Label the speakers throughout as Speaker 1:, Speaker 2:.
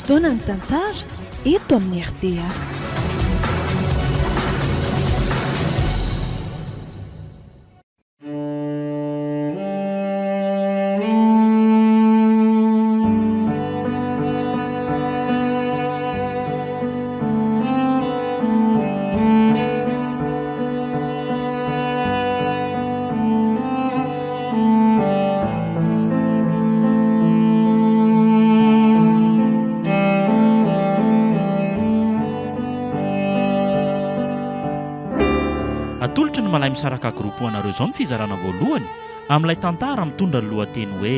Speaker 1: Fotoanan'ny tantara eto amin'ny rta.
Speaker 2: Atolotry ny Malay Misaraka Group ho anareo izao ny fizarana voalohany amin'ilay tantara mitondra ny lohateny hoe.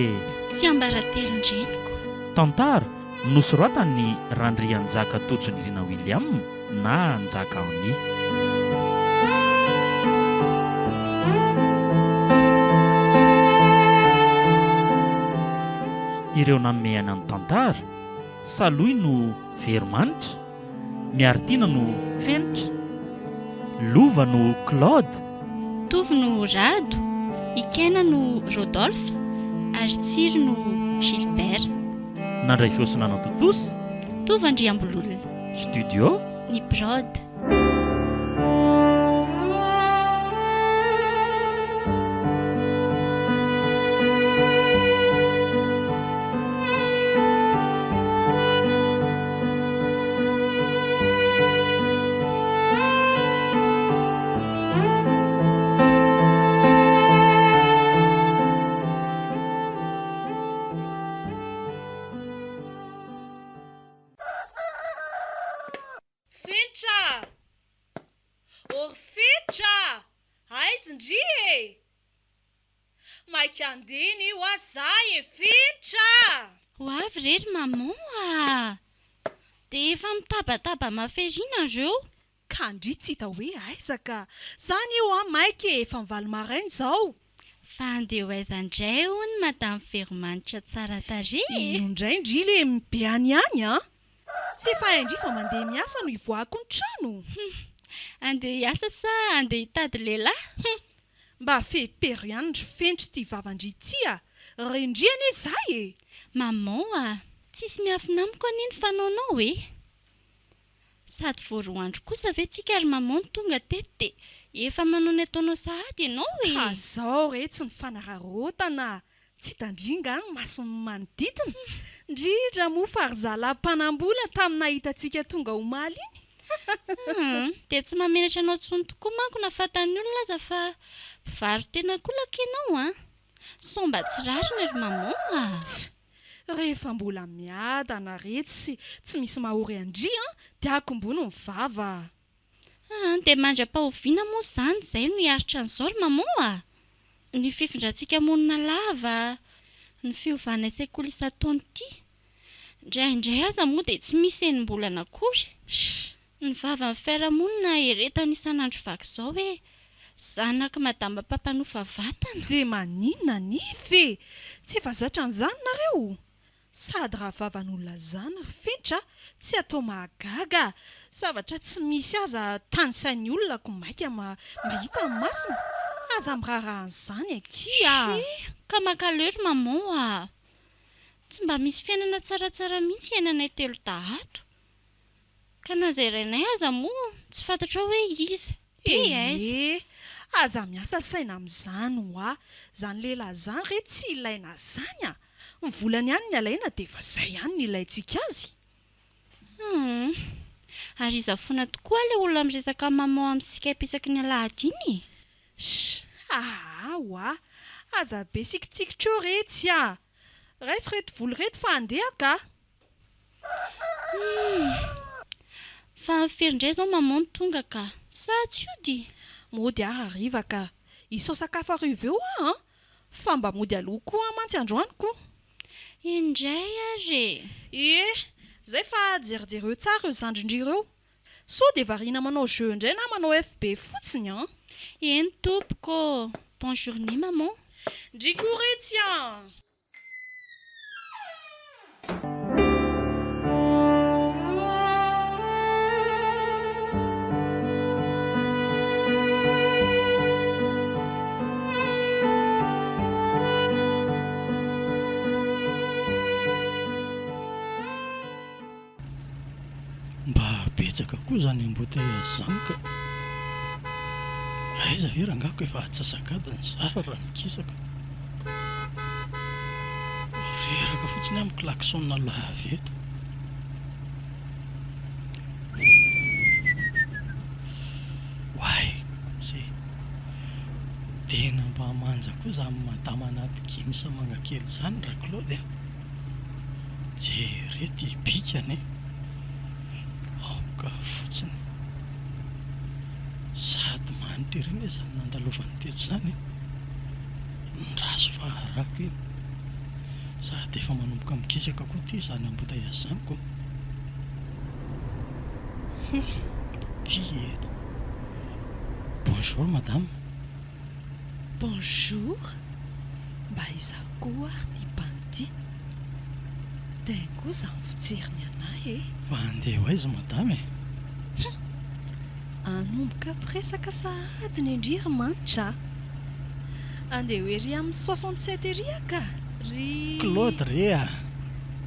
Speaker 3: Tsiambaratelon-dreniko.
Speaker 2: Tantara nosoratan'i Randrianjaka Tojonirina William na Njaka Annie. Ireo nanome aina ny tantara, Salohy no Veromanitra, Miaritiana no Fenitra, Lova no Claude,
Speaker 3: Tovo no Rado, Ikaina no Rodolphe ary Tsiry no Gilbert.
Speaker 2: Nandray feo sy nanatontosa.
Speaker 3: Tovo Andriambololona.
Speaker 2: Studio.
Speaker 3: Ny prod.
Speaker 4: Fenitra a! Ô ry Fenitra a! Aiza ndry e? Maika andeha anie hoa za e Fenitra a!
Speaker 3: Ho avy re ry maman a! Dia efa mitabataba mafy ery nareo.
Speaker 4: Ka ndry tsy hita hoe aiza ka! Za anie hoa maika e, efa mivalo maraina izao.
Speaker 3: Fa andeha ho aiza indray hono madame Veromanitra tsara tarehy e?
Speaker 4: Io indray ndry le be any ihany an! Tsy efa hain-dry fa mandeha miasa no hivoahako ny trano?
Speaker 3: Hum! Andeha hiasa sa andeha hitady lehilahy? Hum!
Speaker 4: Mba fepero ihany ry Fenitra ity vavan-dry ity a! Ren-dry anie za e!
Speaker 3: Maman a! Tsisy miafina amiko anie ny fanaonao e! Sady vao roa andro kosa ve tsika ry maman no tonga teto dia efa manao ny ataonao sahady ianao e!
Speaker 4: Ka zao re tsy ny fanararaotana a! Tsy hitan-dry nga ny mason'ny manodidina? Ndrindra moa fa ry zalahy mpanambola tamin'ny nahita antsika tonga omaly iny!
Speaker 3: Hum, dia tsy mahamenatra anao intsony tokoa manko na fatan'ny olona aza fa mpivaro-tena kolaka ianao an! Sao mba tsy rariny ry maman a!
Speaker 4: Tsia! Rehefa mbola miadana retsy sy tsy misy mahory an-dry an, dia akombony ny vava a!
Speaker 3: Aa, dia mandra-pahoviana moa izany izay no hiaritra an'izao ry maman a! Ny fifindrantsika monina lava, ny fiovanay sekoly isan-taona ity, indraindray aza moa dia tsy misy enim-bolana akory.
Speaker 4: Shh!
Speaker 3: Ny vavan'ny fiarahamonina eretany isan'andro vaky izao hoe zanak'i madama mpampanofa vatana.
Speaker 4: Dia maninona anefa e! Tsy efa zatra an'izany nareo? Sady raha vavan'olona zany ry Fenitra a, tsy atao mahagaga a! Zavatra tsy misy aza tanisain'ny olona ko maika mahita ny masony! Aza miraharaha an'izany akia a!
Speaker 3: Shh! Ka mankaleo ry maman a! Tsy mba misy fiainana tsaratsara mihitsy iainanay telodahy ato. Ka na izay rainay aza moa tsy fantatrao hoe iza dia aiza.
Speaker 4: Ee, aza miasa saina amin'izany hoa! Zany lehilahy zany re tsy ilaina zany a! Ny volany ihany ny alaina dia efa zay ihany ny ilaintsika azy.
Speaker 3: Humm. Ary iza foana tokoa ilay olona miresaka amin'i maman amin'ny skype isaky ny alahady iny e?
Speaker 4: Shh! Aa hoa! Aza be sikitsikitra eo retsy a! Raiso reto vola ireto fa handeha ka!
Speaker 3: Humm. Fa firy indray izao maman no tonga ka? Sa tsy hody?
Speaker 4: Mody aho hariva ka. Hisao sakafo hariva eo aho an! Fa mba mody aloha koa aho mantsy androany ko!
Speaker 3: Indray ary e!
Speaker 4: Ie, zay fa jerijereo tsara ireo zandrin-dry ireo. Sao dia variana manao jeu indray na manao FB fotsiny an!
Speaker 3: Eny tompoko ô! Bonne journée maman!
Speaker 4: Ndry koa retsy an!
Speaker 5: koa izany embouteillage izany ka. Aiza ve rangahy ko efa atsasak'adiny zara raha mikisaka. Reraka fotsiny aho mi-klaxon lava eto. Oay kosa e! Tena mba manja koa izany madama anaty gims mangakely izany Ra-Claude a! Jereo ity bikany e! Aoka fotsiny. Sady manitra ery anie izany nandalovany teto izany e! Ndraso fa harako iny. Sady efa manomboka mikisaka koa ity izany embouteillage izany ko. Hum! Ty eto. Bonjour madame.
Speaker 1: Bonjour! Mba iza koa ary ty bandy ty? D'un coup zany fijeriny anah e!
Speaker 5: Fa handeha ho aiza madame e?
Speaker 1: Hum! Hanomboka mpiresaka sahady ny ndry ry Manitra a! Andeha ho ery amin'ny 67 ery aho ka! Ry.
Speaker 5: Claude re a!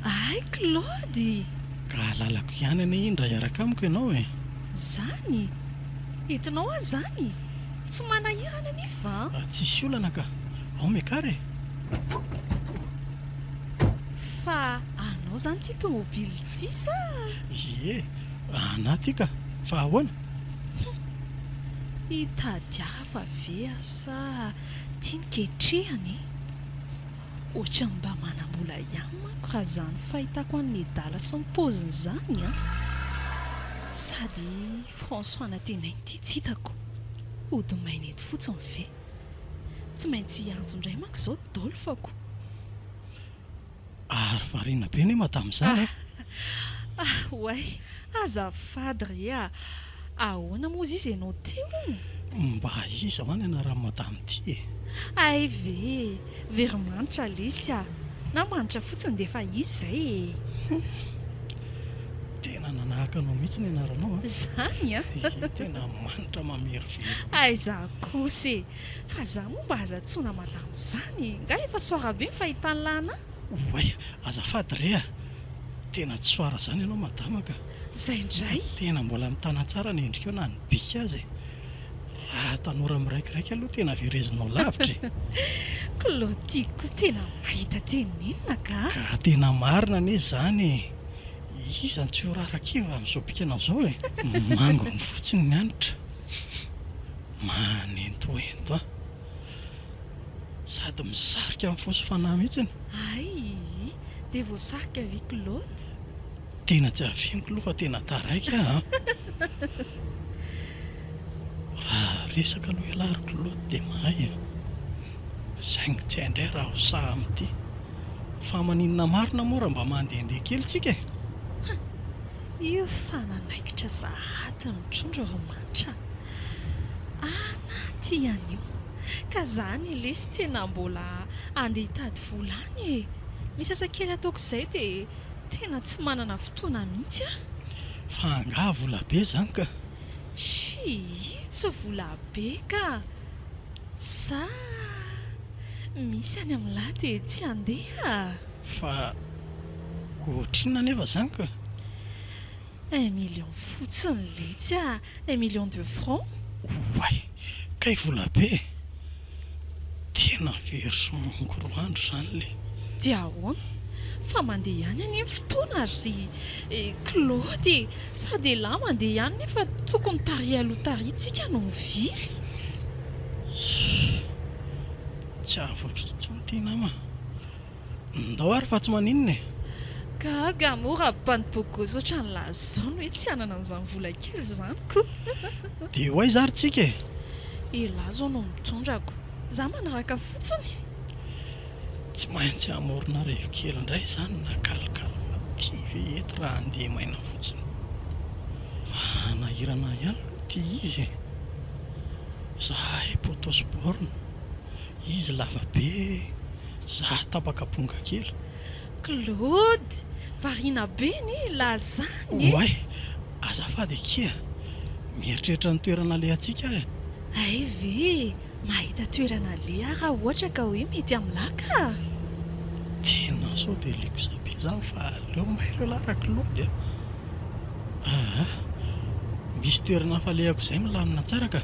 Speaker 1: Hay Claude!
Speaker 5: Ka halalako ihany anie iny raha hiaraka amiko ianao e!
Speaker 1: Zany? Entinao aho zany? Tsy manahirana anefa an!
Speaker 5: Tsisy olana ka! Ao miakara e!
Speaker 1: Fa anao zany ity tomobile ity sa?
Speaker 5: Ie, anah ity ka! Fa ahoana?
Speaker 1: Hum! Hitady hafa ve aho sa tia ny ketrehana e? Ohatran'ny mba manam-bola ihany manko raha izany fahitako an'i Nedala sy ny paoziny izany an! Sady François nantenainy ity tsy hitako. Hody maina eto fotsiny ve? Tsy maintsy hiantso indray manko izao Dolph-ko.
Speaker 5: Ary variana be anie madame izany an!
Speaker 1: Ah oay! Azafady re a! Ahoana moa izy ianao teo?
Speaker 5: Mba iza hoa ny anaran'i madame ity e?
Speaker 1: Hay ve e! Veromanitra lesy a! Na manitra fotsiny dia efa izy izay e!
Speaker 5: Hum! Tena nanahaka anao mihitsy ny anaranao an!
Speaker 1: Izany an!
Speaker 5: Ie, tena manitra mamerivery mihitsy.
Speaker 1: Aiza kosa e! Fa za moa mba aza antsoina madame izany e! Nga efa soara be ny fahitan'lah anah?
Speaker 5: Oay! Azafady re a! Tena tsy soara izany ianao madama ka!
Speaker 1: Izay indray!
Speaker 5: Tena mbola mitana tsara ny endrikao na ny bika aza e! Raha tanora miraikiraiky aloha tena verezinao lavitra e!
Speaker 1: Claudie koa tena mahita tenenina ka!
Speaker 5: Ka tena marina anie izany e! Iza no tsy ho rarak'iva amin'izao bikanao izao e! Mangony fotsiny ny hanitra! Manentoento an! Sady misarika ny fo sy fanahy mihitsiny.
Speaker 1: Hay! Dia voasarika ve Claude?
Speaker 5: Tena tsy aveniko aloha fa tena taraiky aho an! Raha resaka aloha ialahy ry Claude dia mahay e! Saingy tsy hay indray raha ho sahy amin'ity. Fa maninona marina moa raha mba mandehandeha kely tsika e?
Speaker 1: Hum! Io fa nanaikitra sahady ny trondro ry Manitra a! Anaty an'io! Ka zany lesy tena mbola andeha hitady vola any e! Misy asa kely ataoko izay dia tena tsy manana fotoana mihitsy aho.
Speaker 5: Fa angaha vola be izany ka?
Speaker 1: Shii, tsy vola be ka! Sa misy any amin'lah dia tsy handeha?
Speaker 5: Fa ohatrinona anefa izany ka?
Speaker 1: Un million fotsiny letsy a! Un million de francs?
Speaker 5: Oay! Kay vola be e! Tena very somongo roa andro izany le.
Speaker 1: Dia ahoana? Fa mandeha ihany anie ny fotoana ry Claude e! Sady elah mandeha ihany nefa tokony tary aloha tary tsika no mivily.
Speaker 5: Tsy avotra intsony ity nama. Ndao ary fa tsy maninona e!
Speaker 1: Gaga moa raha bandy bogosy ohatran'lah zao no hoe tsy hanana an'izany vola kely izany ko!
Speaker 5: Dia ho aiza ary tsika e?
Speaker 1: Elah zao no mitondra ko! Za manaraka fotsiny!
Speaker 5: Tsy maintsy hamorona revy kely indray izany na kalikaly fa ty ve eto raha handeha maina fotsiny? Fa hanahirana ahy ihany aloha ity izy e! Zahay poteau sy borne. Izy lava be, za tapaka amponga kely.
Speaker 1: Claude, variana be anie elah zany e!
Speaker 5: Oay, azafady akia, mieritreritra ny toerana alehantsika aho e!
Speaker 1: Hay ve e, mahita toerana aleha aho raha ohatra ka hoe mety amin'lah ka!
Speaker 5: Tena sao dia likosa be zany fa aleo mailo elah ra Claude a! Aa! Misy toerana falehako izay milamina tsara ka.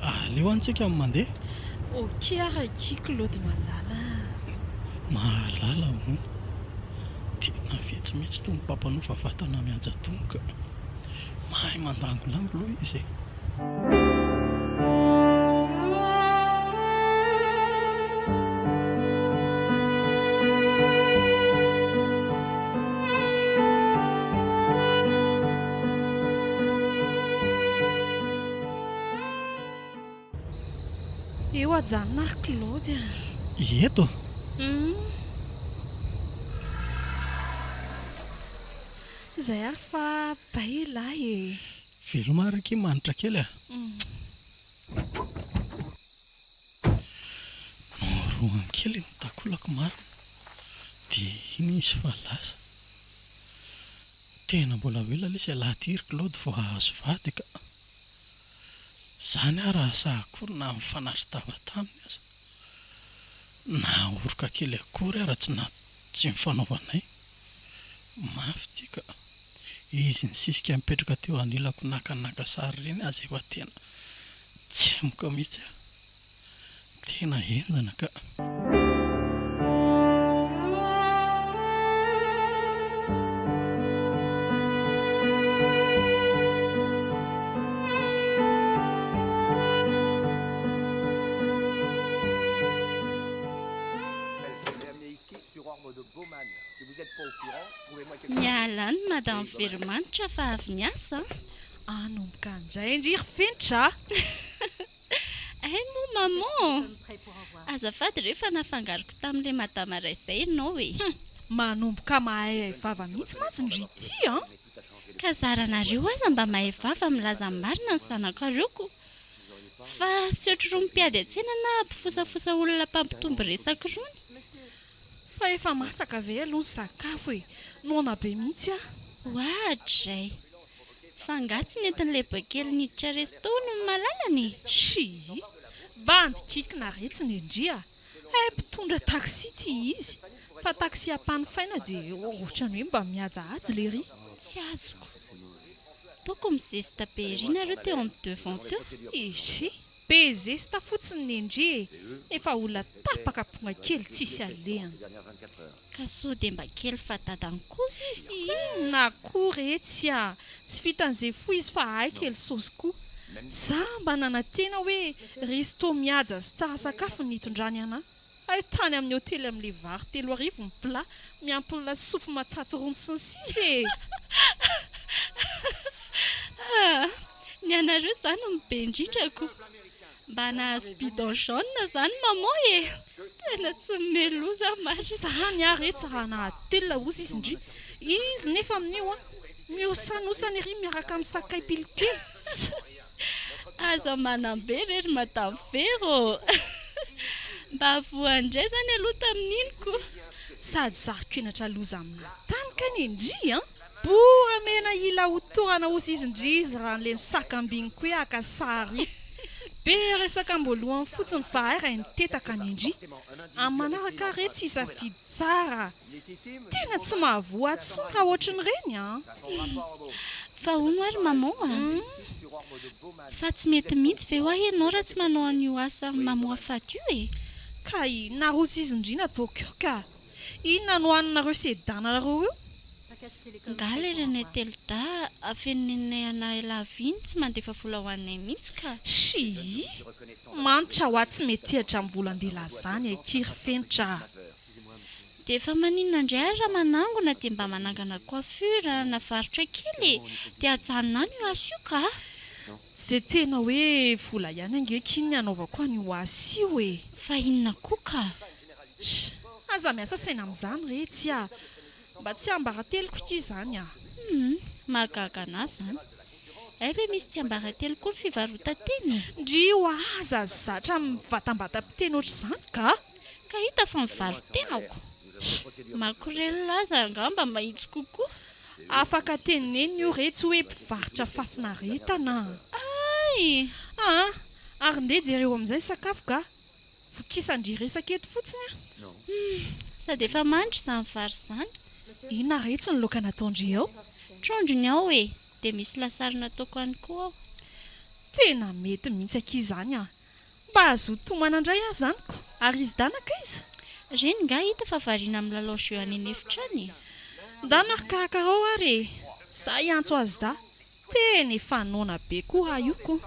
Speaker 5: Aleo any tsika no mandeha.
Speaker 1: Ok ary akia Claude malala a.
Speaker 5: Mahalala hono. Tena fetsy mihitsy itony mpampanofa vatana mihaja itony ka. Mahay mandangolango aloha izy e.
Speaker 1: Eo ajanona ary Claude a.
Speaker 5: Eto?
Speaker 1: Hum. Izay ary fa bay elah e.
Speaker 5: Veloma ary akia manitra kely a. Norohany kely ny takolako marina dia iny izy fa lasa. Tena mbola ho ela lesy ialahy ity ry Claude vao hahazo vady ka. Izany aho raha sahy akory na nifanatri-tava taminy aza. Na oroka kely akory ara tsy na tsy nifanaovanay. Mafy ity ka. Izy nisisika nipetraka teo anilako nakanaka sary ireny aza efa tena tsemoka mihitsy aho. Tena henjana ka.
Speaker 3: Miala any madame Veromanitra fa avy niasa an!
Speaker 1: Hanomboka indray ndry ry Fenitra a!
Speaker 3: Hay moa maman! Azafady re fa nafangaroko tamin'ilay madama iray izay ianao e!
Speaker 1: Hum! Manomboka mahaihay vava mihitsy mantsy ndry ity an!
Speaker 3: Ka zaranareo aza mba mahay vava milaza ny marina ny zanakareo ko! Fa tsy ohatr'irony mpiady an-tsena na mpifosafosa olona mpampitombo resaka irony.
Speaker 1: Fa efa masaka ve aloha ny sakafo e? Noana be mihitsy aho.
Speaker 3: Oadray! Fa angaha tsy nentin'ilay boay kely niditra resto hono ny malalany e?
Speaker 1: Shii! Bandy kikina retsy ndry a! Hay mpitondra taxi ty izy! Fa taxi ampanofaina dia ohatran'ny hoe mba mihajahaja lery.
Speaker 3: Tsy azoko. Toko mizesta be ery nareo teo amin'ny devant teo.
Speaker 1: Ehe, be zesta fotsiny nendry e, efa olona tapaka ponga kely tsisy alehany.
Speaker 3: Ka sao dia mba kely fa dadany kosa izy sa?
Speaker 1: Inona koa retsy a! Tsy vitan'izay fo izy fa hay kely saosy koa. Za mba nanantena hoe resto mihaja sy tsara sakafo ny nitondrany anah. Hay tany amin'ny hotely amin'ilay vary 3000 ny plat miampy ny lasopy matsatso rony sy ny sisa e!
Speaker 3: Ny anareo izany no be indrindra ko! Mba nahazo bidon jaune izany maman e! Tena tsy meloza marina.
Speaker 1: Zany aho retsy raha nahatelina ozy izy ndry! Izy nefa amin'io an! Miosanosana ery miaraka amin'ny sakay pilokely! Tss!
Speaker 3: Aza manambe re ry madame Vero ô! Mba voa indray zany aloha tamin'iny ko!
Speaker 1: Sady saro-kenatra loza amina tany kay ny ndry an! Bora mena ila ho torana ozy izy ndry izy raha le nisakambiny koe haka sary io! Be resaka amboalohany fotsiny fa hay raha nitetaka ny ndry! Amin'ny manaraka re tsy hisafidy tsara! Tena tsy mahavoa ahy tsony raha ohatrin'ireny an!
Speaker 3: Fa hono ary maman a! Fa tsy mety mihitsy ve hoa ianao raha tsy manao an'io asa mamoafady io e?
Speaker 1: Ka inona ary ozy izy ndry nataoko io ka! Inona no haninareo sedanareo io?
Speaker 3: Nga le renay telodahy afenineninay anah elah avy iny tsy mandefa vola ho anay mihitsy ka!
Speaker 1: Shii! Manitra hoa tsy mety hatramin'ny volan-dehilahy zany akia ry Fenitra a!
Speaker 3: Dia efa maninona indray ary raha manangona dia mba manangana coiffure na varotra kely e! Dia ajanona any io asa io ka!
Speaker 1: Tsy dia tena hoe vola ihany ange akia ny hanaovako an'io asa io e!
Speaker 3: Fa inona koa ka?
Speaker 1: Sh! Aza miasa saina amin'izany re tsy a! Mba tsy ambarateloko akia izany a!
Speaker 3: Hum! Mahagaga anah izany. Hay ve misy tsiambaratelo koa ny fivarotan-tena e?
Speaker 1: Ndry hoa aza zatra mivatambatam-piteny ohatr'izany ka!
Speaker 3: Ka hita fa mivaro-tena ko. Makorelina aza angamba mahitsy kokoa.
Speaker 1: Afaka tenenina io re tsy hoe mpivarotra fafinaretana a!
Speaker 3: Ay!
Speaker 1: Aa! Ary ndeha jereo amin'izay ny sakafo ga! Vokisan-dry resaka eto fotsiny a!
Speaker 3: Hum! Sady efa mandry izany vary izany.
Speaker 1: Inona retsy ny laoka nataon-dry ao?
Speaker 3: Trondro ny ao e! Dia misy lasary nataoko any koa ao.
Speaker 4: Tena mety mihitsy akia izany an! Mba hazoto homana indray aho izany ko! Ary izy danaka aiza?
Speaker 3: Reny nga hita fa variana milalao jeu any an'efitra any e!
Speaker 4: Ndana ry karakarao ary e! Za hiantso azy da! Tena efa noana be koa aho io ko!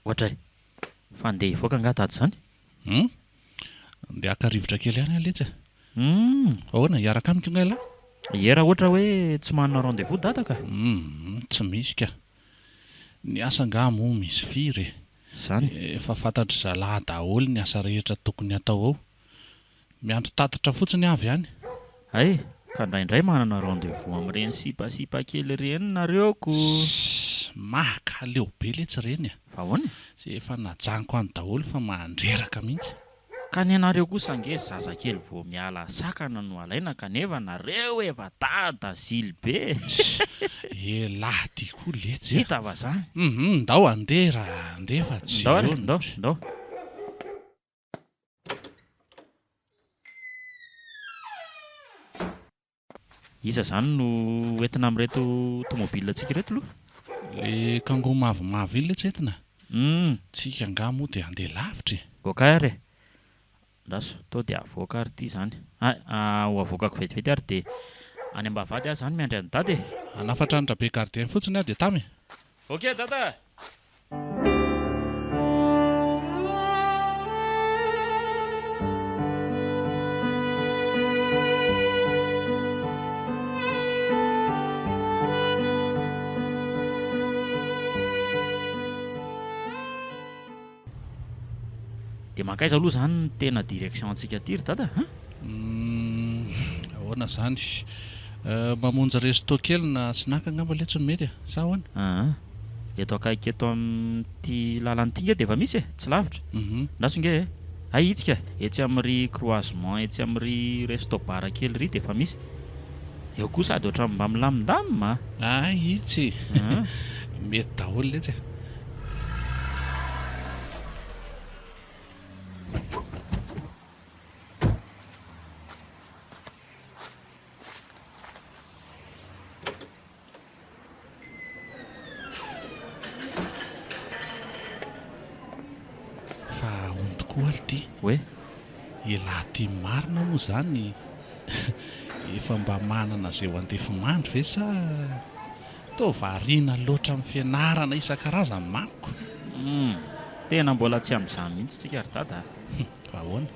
Speaker 2: Ohatray. Fa andeha hivoaka angaha dada izany?
Speaker 5: Hum. Andeha haka rivotra kely ihany aho letsy a.
Speaker 2: Hum.
Speaker 5: Ahoana, hiaraka amiko angaha ialahy?
Speaker 2: Ie raha ohatra hoe tsy manana rendez-vous dada ka.
Speaker 5: Hum, tsy misy ka. Ny asa angaha moa misy firy e.
Speaker 2: Izany.
Speaker 5: Efa fantatry zalahy daholo ny asa rehetra tokony hatao ao. Miandry tatitra fotsiny aho avy any.
Speaker 2: Hay, ka indraindray manana rendez-vous amin'ireny sipasipa kely ireny nareo ko.
Speaker 5: Sss, makaleo be letsy ireny a.
Speaker 2: Fa ahoana e?
Speaker 5: Ze efa najanoko any daholo fa mandreraka mihitsy.
Speaker 2: Ka ny anareo kosa ange zazakely vao miala sakana no alaina kanefa nareo efa dada zily be e.
Speaker 5: Sss, elah ty koa letsy a.
Speaker 2: Hita fa zany.
Speaker 5: Hum, ndao andeha raha andeha fa tsy
Speaker 2: Ndao ary,
Speaker 5: eo ny.
Speaker 2: ndao, ndao. Iza izany no hoentina amin'ireto tomobilantsika ireto aloha?
Speaker 5: Le kangou mavomavo iny letsy entina?
Speaker 2: Humm.
Speaker 5: Tsika angaha moa dia handeha lavitra e?
Speaker 2: Ok ary e! Andraso, to dia avoaka ary ity izany. Hay, ho avoakako vetivety ary dia any Ambavahady aho izany miandry an'i Dada e!
Speaker 5: Hanafatra an-dRabe gardien fotsiny aho dia tamy e!
Speaker 2: Ok Dada a! Dia mankaiza aloha izany ny tena direction antsika aty ry dada a?
Speaker 5: Humm, ahoana izany? Mamonjy resto kely na snack angamba letsy no mety e! Sa ahoana?
Speaker 2: Aa, eto akaiky eto amin'ity lalana ity nge dia efa misy e, tsy lavitra. Andraso nge e! Hay hitsika, etsy amin'ry croisement etsy amin'ry resto bar kely ry dia efa misy. Eo koa sady ohatran'ny mba milamindamina a!
Speaker 5: Hay hitsy e! Mety daholo letsy e! Fa ahoana tokoa ary ity?
Speaker 2: Hoe?
Speaker 5: Elah ty marina moa izany efa mba manana izay ho andefimandry ve sa Toa variana loatra amin'ny fianarana isan-karazany manko.
Speaker 2: Humm, tena mbola tsy amin'izany mihitsy tsika ry dada a!
Speaker 5: Humm, fa ahoana?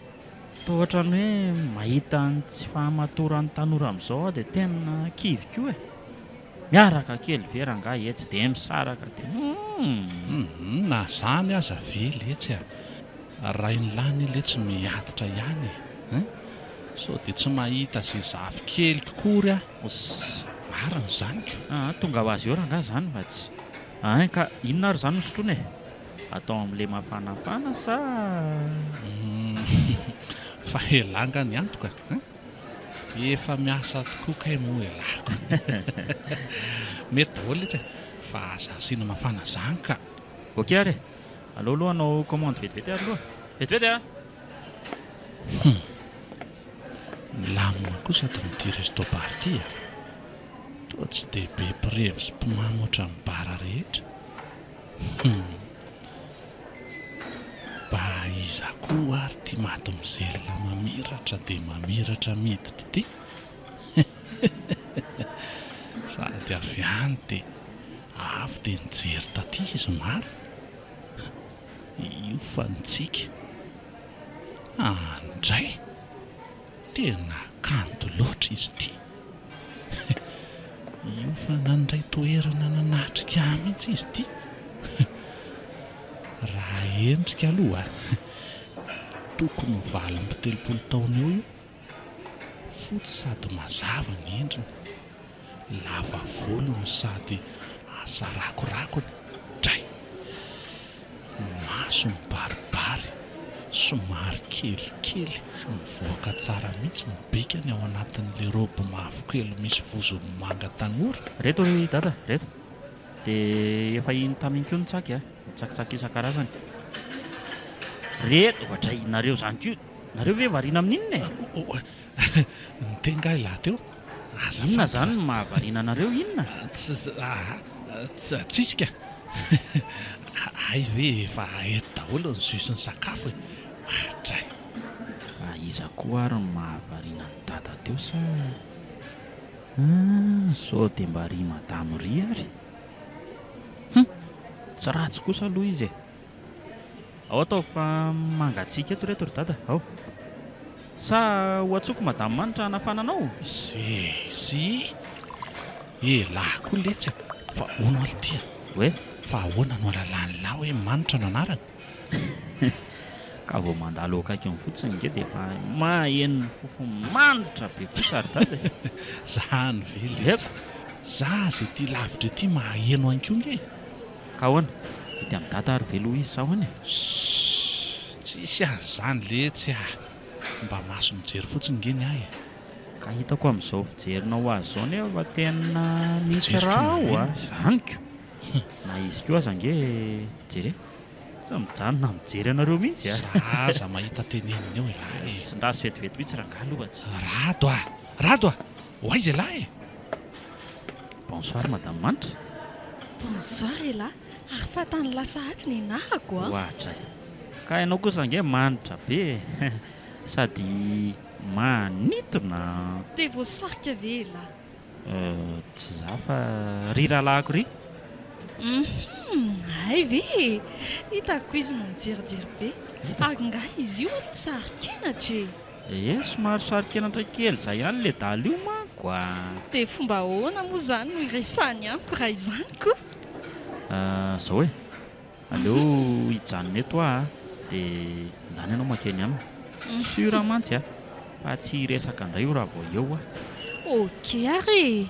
Speaker 2: Toa ohatran'ny hoe mahita ny tsy fahamatoran'ny tanora amin'izao aho dia tena kivy koa e! Miaraka kely ve rangahy etsy dia misaraka dia humm!
Speaker 5: Humm, na izany aza ve letsy a! Rainilany letsy miaditra ihany e! Hein? Sao dia tsy mahita izay zafikeliko kory aho.
Speaker 2: Oss.
Speaker 5: Marina izany ko.
Speaker 2: Aa tonga ho azy eo rangahy izany fa tsy. Ein ka inona ary izany no sotroina e? Atao amin'ilay mafanafana sa.
Speaker 5: Humm fa elah nga ny antoka an? Efa miasa tokoa kay moa elah ko. Mety daholo letsy e, fa aza asiana mafana zany ka.
Speaker 2: Ok ary e! Aleo aloha hanao commande vetivety ary aloha. Vetivety a!
Speaker 5: Humm. Milamina kosa ato amin'ity resto bar ity a! Toa tsy dia be mpirevy sy mpimamo ohatran'ny bar rehetra. Hum! Mba iza koa ary ity mademoiselle mamiratra dia mamiratra miditra ity? Sady avy any dia avy dia nijery taty izy marina. Io fa nitsiky. Andray! Tena kanto loatra izy ity. Io fa nandray toerana nanatrika ahy mihitsy izy ity. Raha endrika aloha, tokony ho 38 taona eo io. Fotsy sady mazava ny endriny. Lava volo no sady asa rakorakony. Dray! Maso mibaribary. Somary kelikely, mivoaka tsara mihitsy ny bikany ao anatin'ilay raoby mavokely misy vozony manga tanora.
Speaker 2: Reto ry dada, reto. Dia efa iny tamin'iny koa ny tsaky a! Ny tsakitsaky isan-karazany. Reto, ohatray nareo izany koa, nareo ve variana amin'inona e?
Speaker 5: Niteny nga ialahy teo?
Speaker 2: Azafady Inona izany no mahavariana anareo, inona?
Speaker 5: Tsy, aa, tsisy ka! Hay ve efa eto daholo ny jus sy ny sakafo e! Oadray!
Speaker 2: Fa iza koa ary no mahavariana an'i Dada teo sa. Ah, sao dia mba ry madame ry ary? Hum! Tsy ratsy kosa aloha izy e! Ao ataovy fa mangatsiaka eto reto ry dada, ao. Sa ho antsoiko madame Manitra hanafana anao?
Speaker 5: Zizi! Elah koa letsy a! Fa hono alo ty a!
Speaker 2: Hoe?
Speaker 5: Fa ahoana no ahalalan'lah hoe Manitra no anarany?
Speaker 2: Ka vao mandalo eo akaikiny fotsiny nge dia efa maheno ny fofony manitra be kosa ry dada e!
Speaker 5: Zany ve letsy! Za ze ety lavitra ety maheno any koa nge e!
Speaker 2: Ka ahoana? Hety amin'i dada ary ve aloha izy sa ahoana e?
Speaker 5: Ssss! Tsisy an'izany letsy ah! Mba maso mijery fotsiny nge ny ahy e!
Speaker 2: Ka hitako amin'izao fijerinao azy izao nefa fa tena misy
Speaker 5: Fijeriko
Speaker 2: raha ao a!
Speaker 5: maninona?
Speaker 2: Izany ko! Na izy koa aza ange jere tsy mijanona mijery anareo mihitsy a!
Speaker 5: Za aza mahita tenenina eo elah e!
Speaker 2: Sindraso vetivety mihitsy rangahy aloha tsy.
Speaker 5: Rado a! Rado a! Ho aiza elah e?
Speaker 2: Bonsoir madame Manitra.
Speaker 1: Bonsoir elah, ary fahatany lasa aty ny anarako a!
Speaker 2: Ohatray. Ka ianao kosa ange manitra be e! Sady manintona an!
Speaker 1: Dia voasarika ve elah?
Speaker 2: Euh, tsy za fa ry rahalahiko ry.
Speaker 1: Hum, hay ve e! Hitako izy no mijerijery be.
Speaker 2: Hitako.
Speaker 1: Ary ngaha izy io aloha saro-kenatra e!
Speaker 2: Ee, somary saro-kenatra kely zay ihany le dahalo io manko a!
Speaker 1: Dia fomba ahoana moa izany no hiresahany amiko raha izany ko?
Speaker 2: Euh, zao e! Aleo hijanona eto aho a, dia ndana ianao mankeny aminy. Sûr mantsy a, fa tsy hiresaka indray io raha vao eo aho.
Speaker 1: Ok ary e!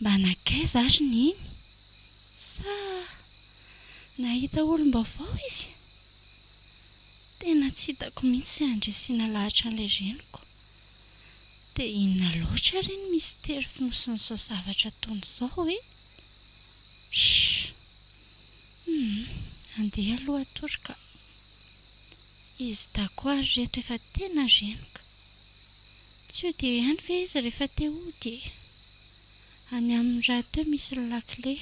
Speaker 3: Mba nankaiza ary Neny? Sa nahita olom-baovao izy? Tena tsy hitako mihitsy izay handresena lahatra an'ilay reniko. Dia inona loatra re ny mistery fonosin'izao zavatra ataony izao e? Shh! Humm, andeha aloha hatory ka. Izy dago ary reto efa tena renoka. Tsy hody eo ihany ve izy rehefa te hody e? Any aminy rahateo misy ny lakile.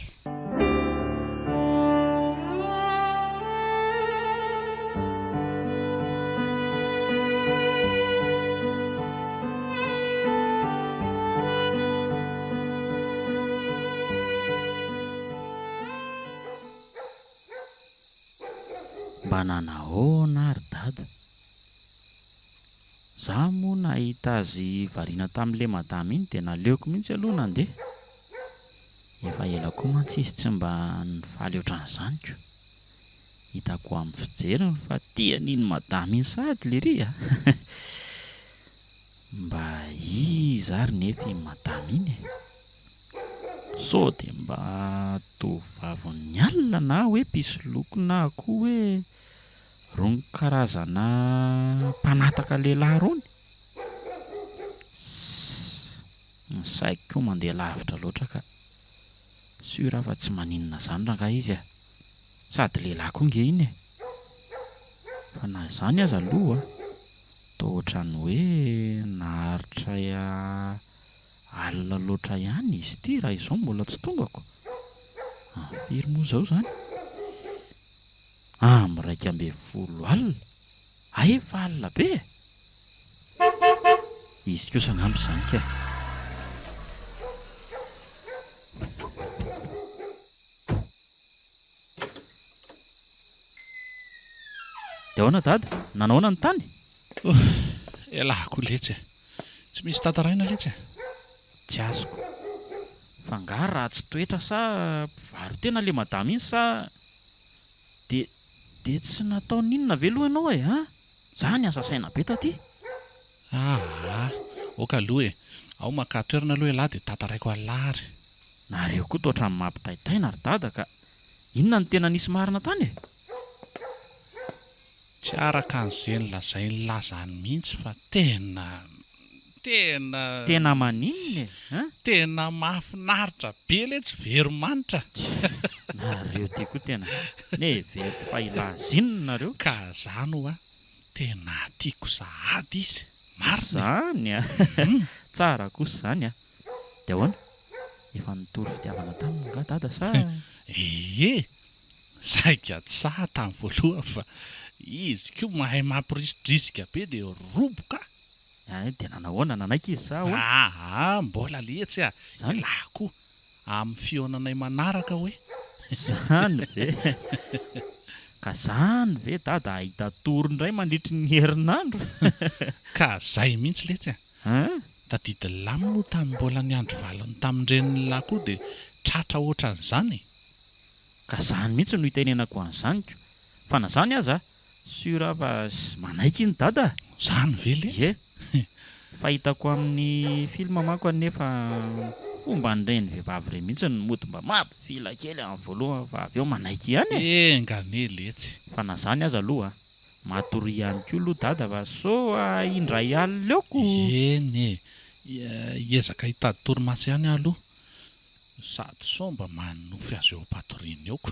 Speaker 2: Mba nanahoana ary dada? Za moa nahita azy variana tamin'ilay madama iny dia naleoko mihitsy aloha nandeha. Efa ela koa mantsy izy tsy mba nifaly ohatran'izany ko. Hitako amin'ny fijeriny fa tia an'iny madama iny sahady lery a! Mba iza ary nefa iny madama iny e? Sao dia mba tovovavin'ny alina na hoe mpisoloky na koa hoe Rony karazana mpanataka lehilahy rony? Sss, ny saiko koa mandeha lavitra loatra ka. Sûr aho fa tsy maninona zany rangahy izy a! Sady lehilahy koa nge iny e! Fa na izany aza aloha toa ohatran'ny hoe naharitra alina loatra ihany izy ity raha izao mbola tsy tongako. Amin'ny firy moa izao izany? Amin'ny 11 alina? Hay efa alina be e! Izy kosa angamba izany ka! Dia ahoana dada? Nanao ahoana ny tany?
Speaker 5: Ouh! Elah koa letsy e! Tsy misy tantaraina letsy e!
Speaker 2: Tsy azoko. Fa angaha ratsy toetra sa mpivaro-tena le madama iny sa dia. Dia tsy natao n'inona ve aloha ianao e an? Za niasa saina be taty.
Speaker 5: Aa! Ok aloha e! Ao makà toerana aloha ialahy dia tantaraiko an'lah ary.
Speaker 2: Nareo koa toa ohatran'ny mampitaitaina ry dada ka! Inona no tena nisy marina tany e?
Speaker 5: Tsy araka an'izay nolazain'lah zany mihitsy fa tena. Tena.
Speaker 2: Tena maninona e? An?
Speaker 5: Tena mahafinaritra be letsy veromanitra.
Speaker 2: Nareo ty koa tena neveriko fa hilaza inona nareo.
Speaker 5: Ka zany hoa tena tiako sahady izy, marina e!
Speaker 2: Zany a! Tsara kosa zany a! Dia ahoana? Efa nitory fitiavana taminy nga dada sa?
Speaker 5: Ie! Saika tsy sahy tamin'ny voalohany fa izy koa mahay mampirisitrisika be dia roboka aho.
Speaker 2: Hay, dia nanahoana? Nanaiky izy sa ahoana?
Speaker 5: Aa, mbola letsy a!
Speaker 2: Zany?
Speaker 5: Elah koa amin'ny fihaonanay manaraka hoe.
Speaker 2: Zany ve? Ka zany ve dada hahita tory indray mandritry ny herinandro?
Speaker 5: Ka zay mihitsy letsy a!
Speaker 2: Hein?
Speaker 5: Tadidin'lah moa tamin'ny mbola niandry valiny tamin-drenin'lah koa dia tratra ohatran'izany e!
Speaker 2: Ka zany mihitsy no itenenako an'izany ko! Fa na zany aza, sur aho fa manaiky iny dada a!
Speaker 5: Zany ve letsy?
Speaker 2: Ie! Fahitako amin'ny film manko anefa fomban'ireny vehivavy ireny mihitsy no mody mba mampifila kely amin'ny voalohany fa avy eo manaiky ihany e!
Speaker 5: Enga anie letsy!
Speaker 2: Fa na zany aza aloha matoria ihany koa aloha dada fa sao indray alina eo ko!
Speaker 5: Eny e! Hiezaka hitady torimaso ihany aho aloha. Sady sao mba manonofy azy eo am-patoriana eo ko.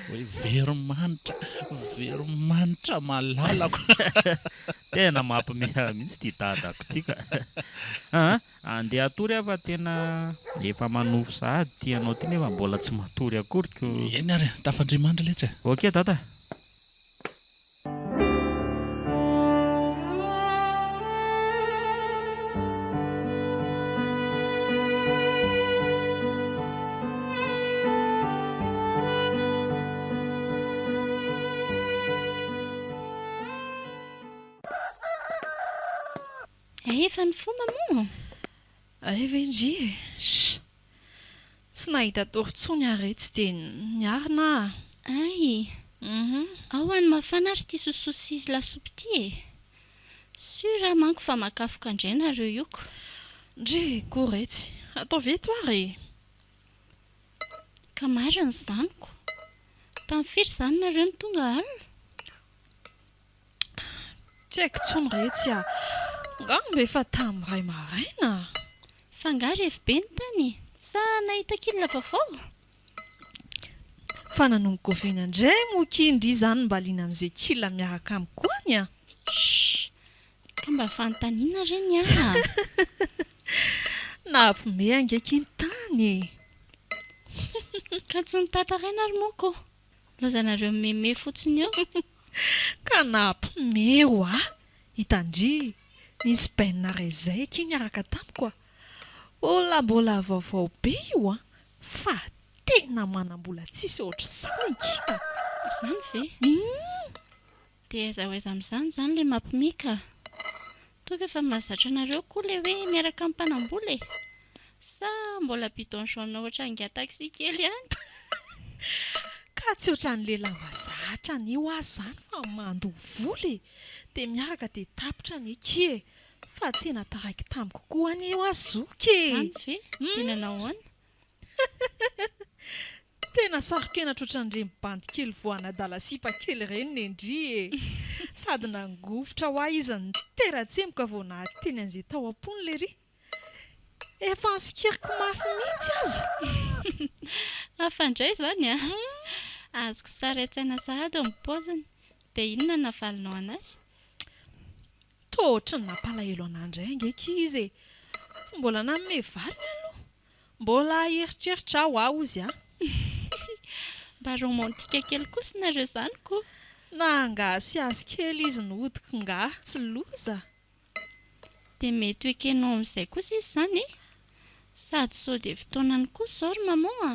Speaker 5: Hoe veromanitra, veromanitra malalako.
Speaker 2: Tena mampime ahy mihitsy ity dadako ity ka. Aa, andeha hatory aho fa tena efa manofy sahady ity anao ity nefa mbola tsy matory akory ko.
Speaker 5: Eny ary, tafandria mandry letsy e.
Speaker 2: Ok dada.
Speaker 3: Efa nifoha maman?
Speaker 4: Hay ve ndry e! Sh! Tsy nahita tory tsony aho retsy dia niarina ah.
Speaker 3: Hay! Ao any mafana ary ity sosoa sy lasopy ity e! Sur aho manko fa makafoka indray nareo io ko!
Speaker 4: Ndry koa retsy! Ataovy eto ary e!
Speaker 3: Ka marina izany ko! Tamin'ny firy izany nareo no tonga alina?
Speaker 4: Tsy haiko intsony retsy a! Angamba efa tamin'ny iray maraina.
Speaker 3: Fa angaha revy be ny tany? Sa nahita kil vaovao?
Speaker 4: Fa nanomboka oviana indray moa ki ndry izany mba liana amin'izay kil miaraka amiko any a?
Speaker 3: Shh! Ka mba fanontaniana re ny ahy a!
Speaker 4: Nampime ange ki ny tany e!
Speaker 3: Ka tsy notantaraina ary moa ko! Lazainareo meme fotsiny eo.
Speaker 4: Ka nampime hoa! Hitan-dry, nisy bainina iray izay akia niaraka tamiko a! Olona mbola vaovao be io an! Fa tena manam-bola tsisy ohatr'izany akia a!
Speaker 3: Izany ve?
Speaker 4: Hum!
Speaker 3: Dia aiza ho aiza amin'izany izany ilay mampime ka? Toa efa mahazatra anareo koa ilay hoe miaraka amin'ny mpanam-bola e! Sa mbola bidon jaune ohatran'ingahy taxi kely ihany?
Speaker 4: Ka tsy ohatran'ny lehilahy mazatra anie hoa zany fa mandoa vola e! Dia miaraka dia tapitra anie kia e! Fa tena taraiky tamiko koa anie hoa zoky e!
Speaker 3: Zany ve? Dia nanao ahoana?
Speaker 4: Tena saro-kenatra ohatran'ireny bandy kely voanadala sipa kely ireny nendry e! Sady nangovitra hoa izy nitera-tsemboka vao nahateny an'izay tao am-pony lery. Efa nosikiriko mafy mihitsy aza.
Speaker 3: Hafa indray izany an! Azoko sary an-tsaina sahady ny paoziny. Dia inona no navalinao an'azy?
Speaker 4: Toa ohatran'ny nampalahelo anà indray ange akia izy e! Tsy mbola nanome valiny aloha. Mbola hieritreritra aho aho hozy a!
Speaker 3: Mba romantika kely kosa nareo izany ko!
Speaker 4: Nangasiasy kely izy nodiko ngah tsy loza!
Speaker 3: Dia mety ho ekenao amin'izay kosa izy izany e! Sady sao dia fotoanany kosa izao ry maman a!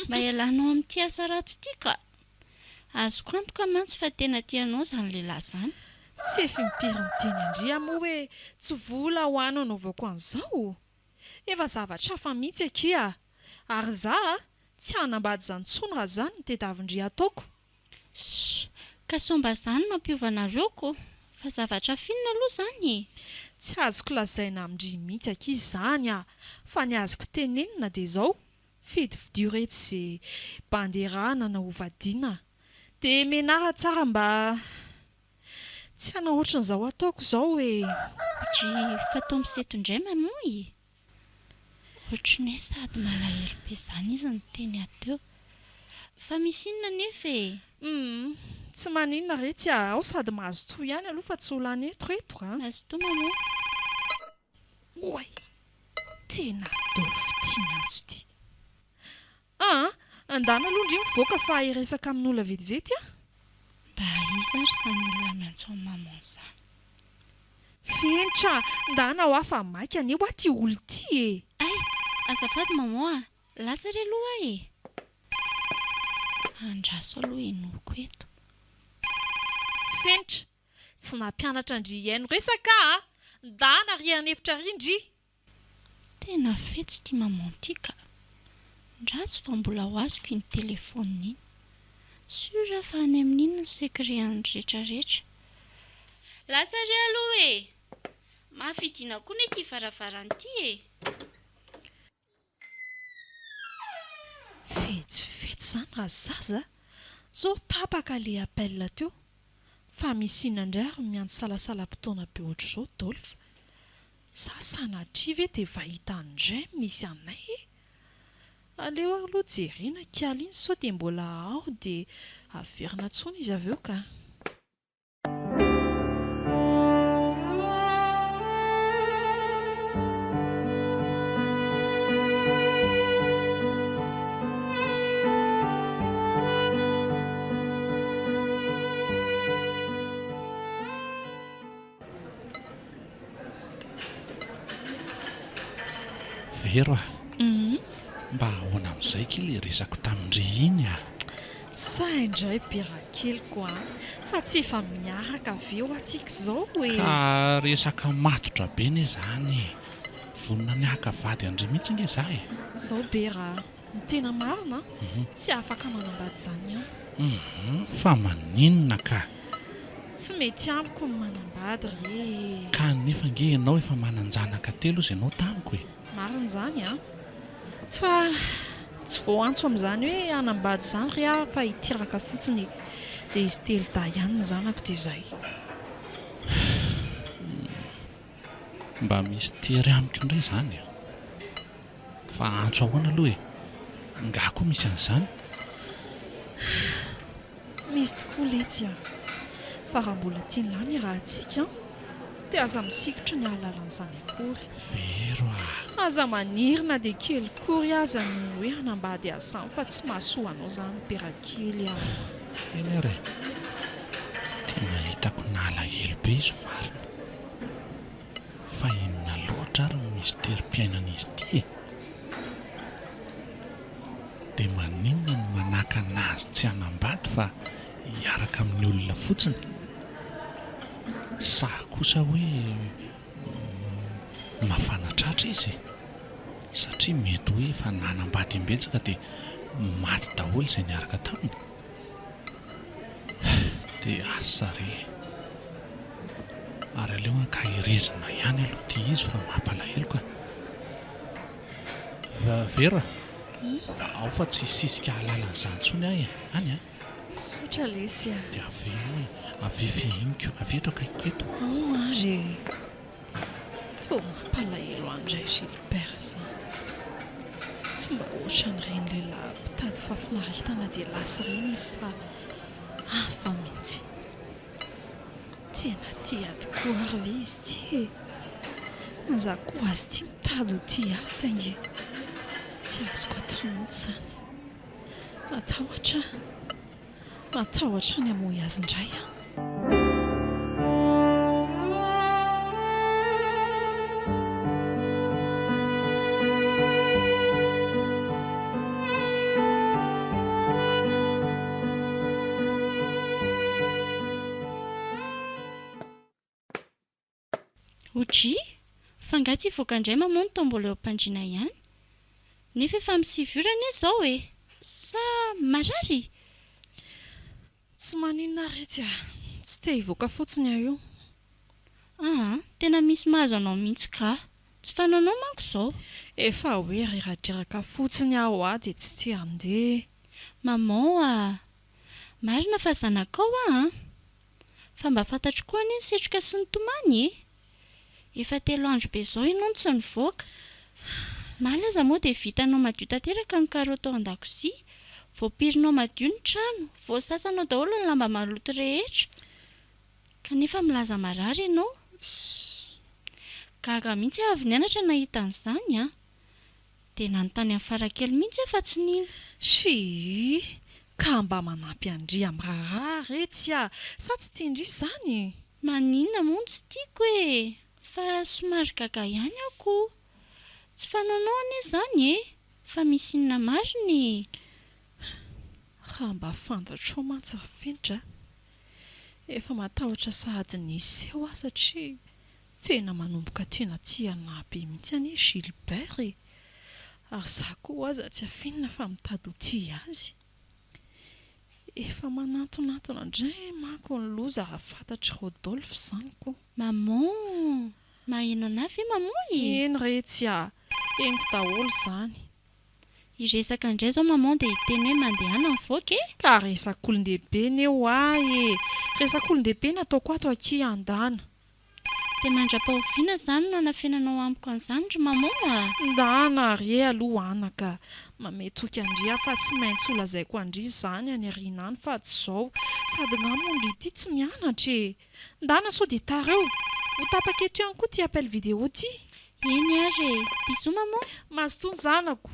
Speaker 3: Mba hialanao amin'ity asa ratsy ity ka! Azoko antoka mantsy fa tena tia anao izany lehilahy izany.
Speaker 4: Tsy efa impiry niteny an-dry aho moa hoe tsy vola ho ahy no anaovako an'izao? Efa zavatra hafa mihitsy akia a! Ary za a, tsy hanambady izany intsony raha izany no tedavin-dry hataoko.
Speaker 3: Ssss, ka sao mba zany no hampiova anareo ko! Fa zavatra hafa inona aloha zany e?
Speaker 1: Tsy azoko lazaina amin-dry mihitsy akia izany ah! Fa ny azoko tenenina dia izao, fidifidio retsy ze bandy erahana na hovadiana. Dia menara tsara mba tsy hanao ohatran'izao ataoko izao e!
Speaker 3: Dry, fa toa miseto indray maman e! Ohatry ny hoe sady malahelo be izany izy niteny ahy teo. Fa misy inona anefa e?
Speaker 1: Humm, tsy maninona retsy a, ao sady mazotoa ihany aloha fa tsy ho lany eto reto a.
Speaker 3: Mazotoa maman.
Speaker 1: Oay! Tena Adolphe ity miantso ity. Aa! Andana aloha ndry mivoaka fa hiresaka amin'olona vetivety a!
Speaker 3: Mba iza ary izany olona miantso an'i maman izany?
Speaker 1: Fenitra a! Ndana hoa fa maika anie hoa ty olona ity e!
Speaker 3: Hay! Azafady maman a! Lasa re aloha aho e! Andraso aloha henoiko eto.
Speaker 1: Fenitra, tsy nampianatra an-dry hihaino resaka a! Ndana ry an'efitra ry ndry!
Speaker 3: Tena fetsy ity maman ity ka! Ndraso fa mbola ho azoko iny téléphone iny. Sûr aho fa any amin'iny ny secret an'ny rehetra rehetra. Lasa re aloha e! Mafy hidiana koa ne ity varavarana ity e!
Speaker 1: Fetsifetsy izany razaza a! Zao tapaka le appel teo fa misy inona indray ary miantso salasalam-potoana be ohatr'izao Dolph? Sa sanatria ve dia efa hita ndray misy anay e? Aleo aloha jerena kial iny sao dia mbola ao dia averina tsony izy avy eo ka.
Speaker 5: Vero a! Mba ahoana amin'izay kay ilay resako tamin-dry iny a?
Speaker 1: Sahy indray be rakeliko a! Fa tsy efa miaraka ve hoa tsika izao e?
Speaker 5: Ka resaka matotra be anie izany e! Vonona ny haka vady an-dry mihitsy ange za e!
Speaker 1: Izao Bera a! Ny tena marina an, tsy afaka manambady izany aho.
Speaker 5: Hum, fa maninona ka?
Speaker 1: Tsy mety amiko ny manambady re e.
Speaker 5: Ka nefa ange ianao efa manan-janaka telo ozy ianao tamiko e.
Speaker 1: Marina izany an. Fa tsy voaantso amin'izany hoe hanambady izany re aho fa hiteraka fotsiny e. Dia izy telo dahy ihany ny zanako dia izay.
Speaker 5: Hum, mba misy tery amiko indray izany an. Fa antso ahoana aloha e? Nga koa misy an'izany?
Speaker 1: Misy tokoa letsy a! Fa raha mbola tian'lah ny rahantsika an, dia aza misikotra ny hahalala an'izany akory.
Speaker 5: Vero a!
Speaker 1: Aza maniry na dia kely kory aza ny hoe hanambady azy izany fa tsy mahasoa anao izany Berakely a!
Speaker 5: Eny ary e! Tena hitako nalahelo be izy marina. Fa inona loatra ary ny misterim-piainan'izy ity e? Dia maninona no manakana azy tsy hanambady fa hiaraka amin'ny olona fotsiny? Sa kosa hoe mafana tratra izy e? Satria mety hoe efa nanambady imbetsaka dia maty daholo izay niaraka taminy? Dia asa re e! Ary aleo ankaherezina ihany aloha ity izy fa mampalahelo ka! Vero a! Ao fa tsy hisisika hahalala an'izany intsony aho e! Any a!
Speaker 1: Misaotra lesy a!
Speaker 5: Dia avia eo e! Avia fihiniko, avia eto akaikiko eto!
Speaker 1: Ao ary e! Toa mampalahelo ahy indray Gilbert izany. Tsy mba ohatran'ireny lehilahy mpitady fahafinaretana dia lasa ireny izy fa hafa mihitsy. Tena tia ahy tokoa ary ve izy ity e? Na za koa azy ity mitady ho tia ahy saingy tsy azoko atao mihitsy izany. Matahotra aho. Matahotra ny hamoy azy indray aho.
Speaker 3: Odry! Fa nga tsy hivoaka indray maman no toa mbola eo am-pandriana ihany? Nefa efa amin'ny sivy ora anie izao e! Sa marary?
Speaker 4: Tsy maninona ary etsy a! Tsy te hivoaka fotsiny aho io.
Speaker 3: Aa, tena misy mahazo anao mihitsy kah. Tsy fanaonao manko izao.
Speaker 4: Efa hoe reradreraka fotsiny aho a dia tsy te handeha.
Speaker 3: Maman a! Marina fa zanakao aho an! Fa mba fantatro koa anie ny setroka sy ny tomany e! Efa telo andro be izao ianao no tsy nivoaka. Omaly aza moa dia vitanao madio tanteraka ny karaoty ao an-dakozia, voapirinao madio ny trano, voasasanao daholo ny lamba maloto rehetra. Kanefa milaza marary ianao. Gaga mihitsy aho avy nianatra nahita an'izany an! Dia nanontany an'i Farakely mihitsy aho fa tsy nino.
Speaker 4: Shii! Ka mba manampy an-dry amin'ny raharaha re tsy a! Sa tsy tian-dry izany?
Speaker 3: Maninona moa no tsy tiako e! Fa somary gaga ihany aho ko! Tsy fanaonao anie izany e! Fa misy inona marina e!
Speaker 4: Raha mba fantatrao mantsy ry Fenitra a! Efa matahotra sahady ny hiseho aho satria tena manomboka tena tia anah be mihitsy anie Gilbert e! Ary za koa aza tsy afenina fa mitady ho tia azy. Efa manantonantona indray manko ny loza raha fantatr'i Rodolphe izany ko.
Speaker 3: Maman! Maheno anah ve maman e?
Speaker 4: Eny re tsy a! Henoko daholo izany.
Speaker 3: Hiresaka indray izao maman dia hiteny hoe mandehana mivoaka e!
Speaker 4: Ka resak'olon-dehibe anie hoa e! Resak'olon-dehibe no ataoko ato akia andana.
Speaker 3: Dia mandra-pahoviana izany no hanafenanao amiko an'izany ry maman a!
Speaker 4: Ndana ary e aloha anaka! Mamehy toky an-dry aho fa tsy maintsy ho lazaiko an-dry izany any aoriana any fa tsy izao. Sady nga moa ndry ity tsy mianatra e! Ndana sao dia tara eo. Ho tapaka eto ihany koa ity appel vidéo ity.
Speaker 3: Eny ary e! Bisous maman!
Speaker 4: Mazotoa ny zanako!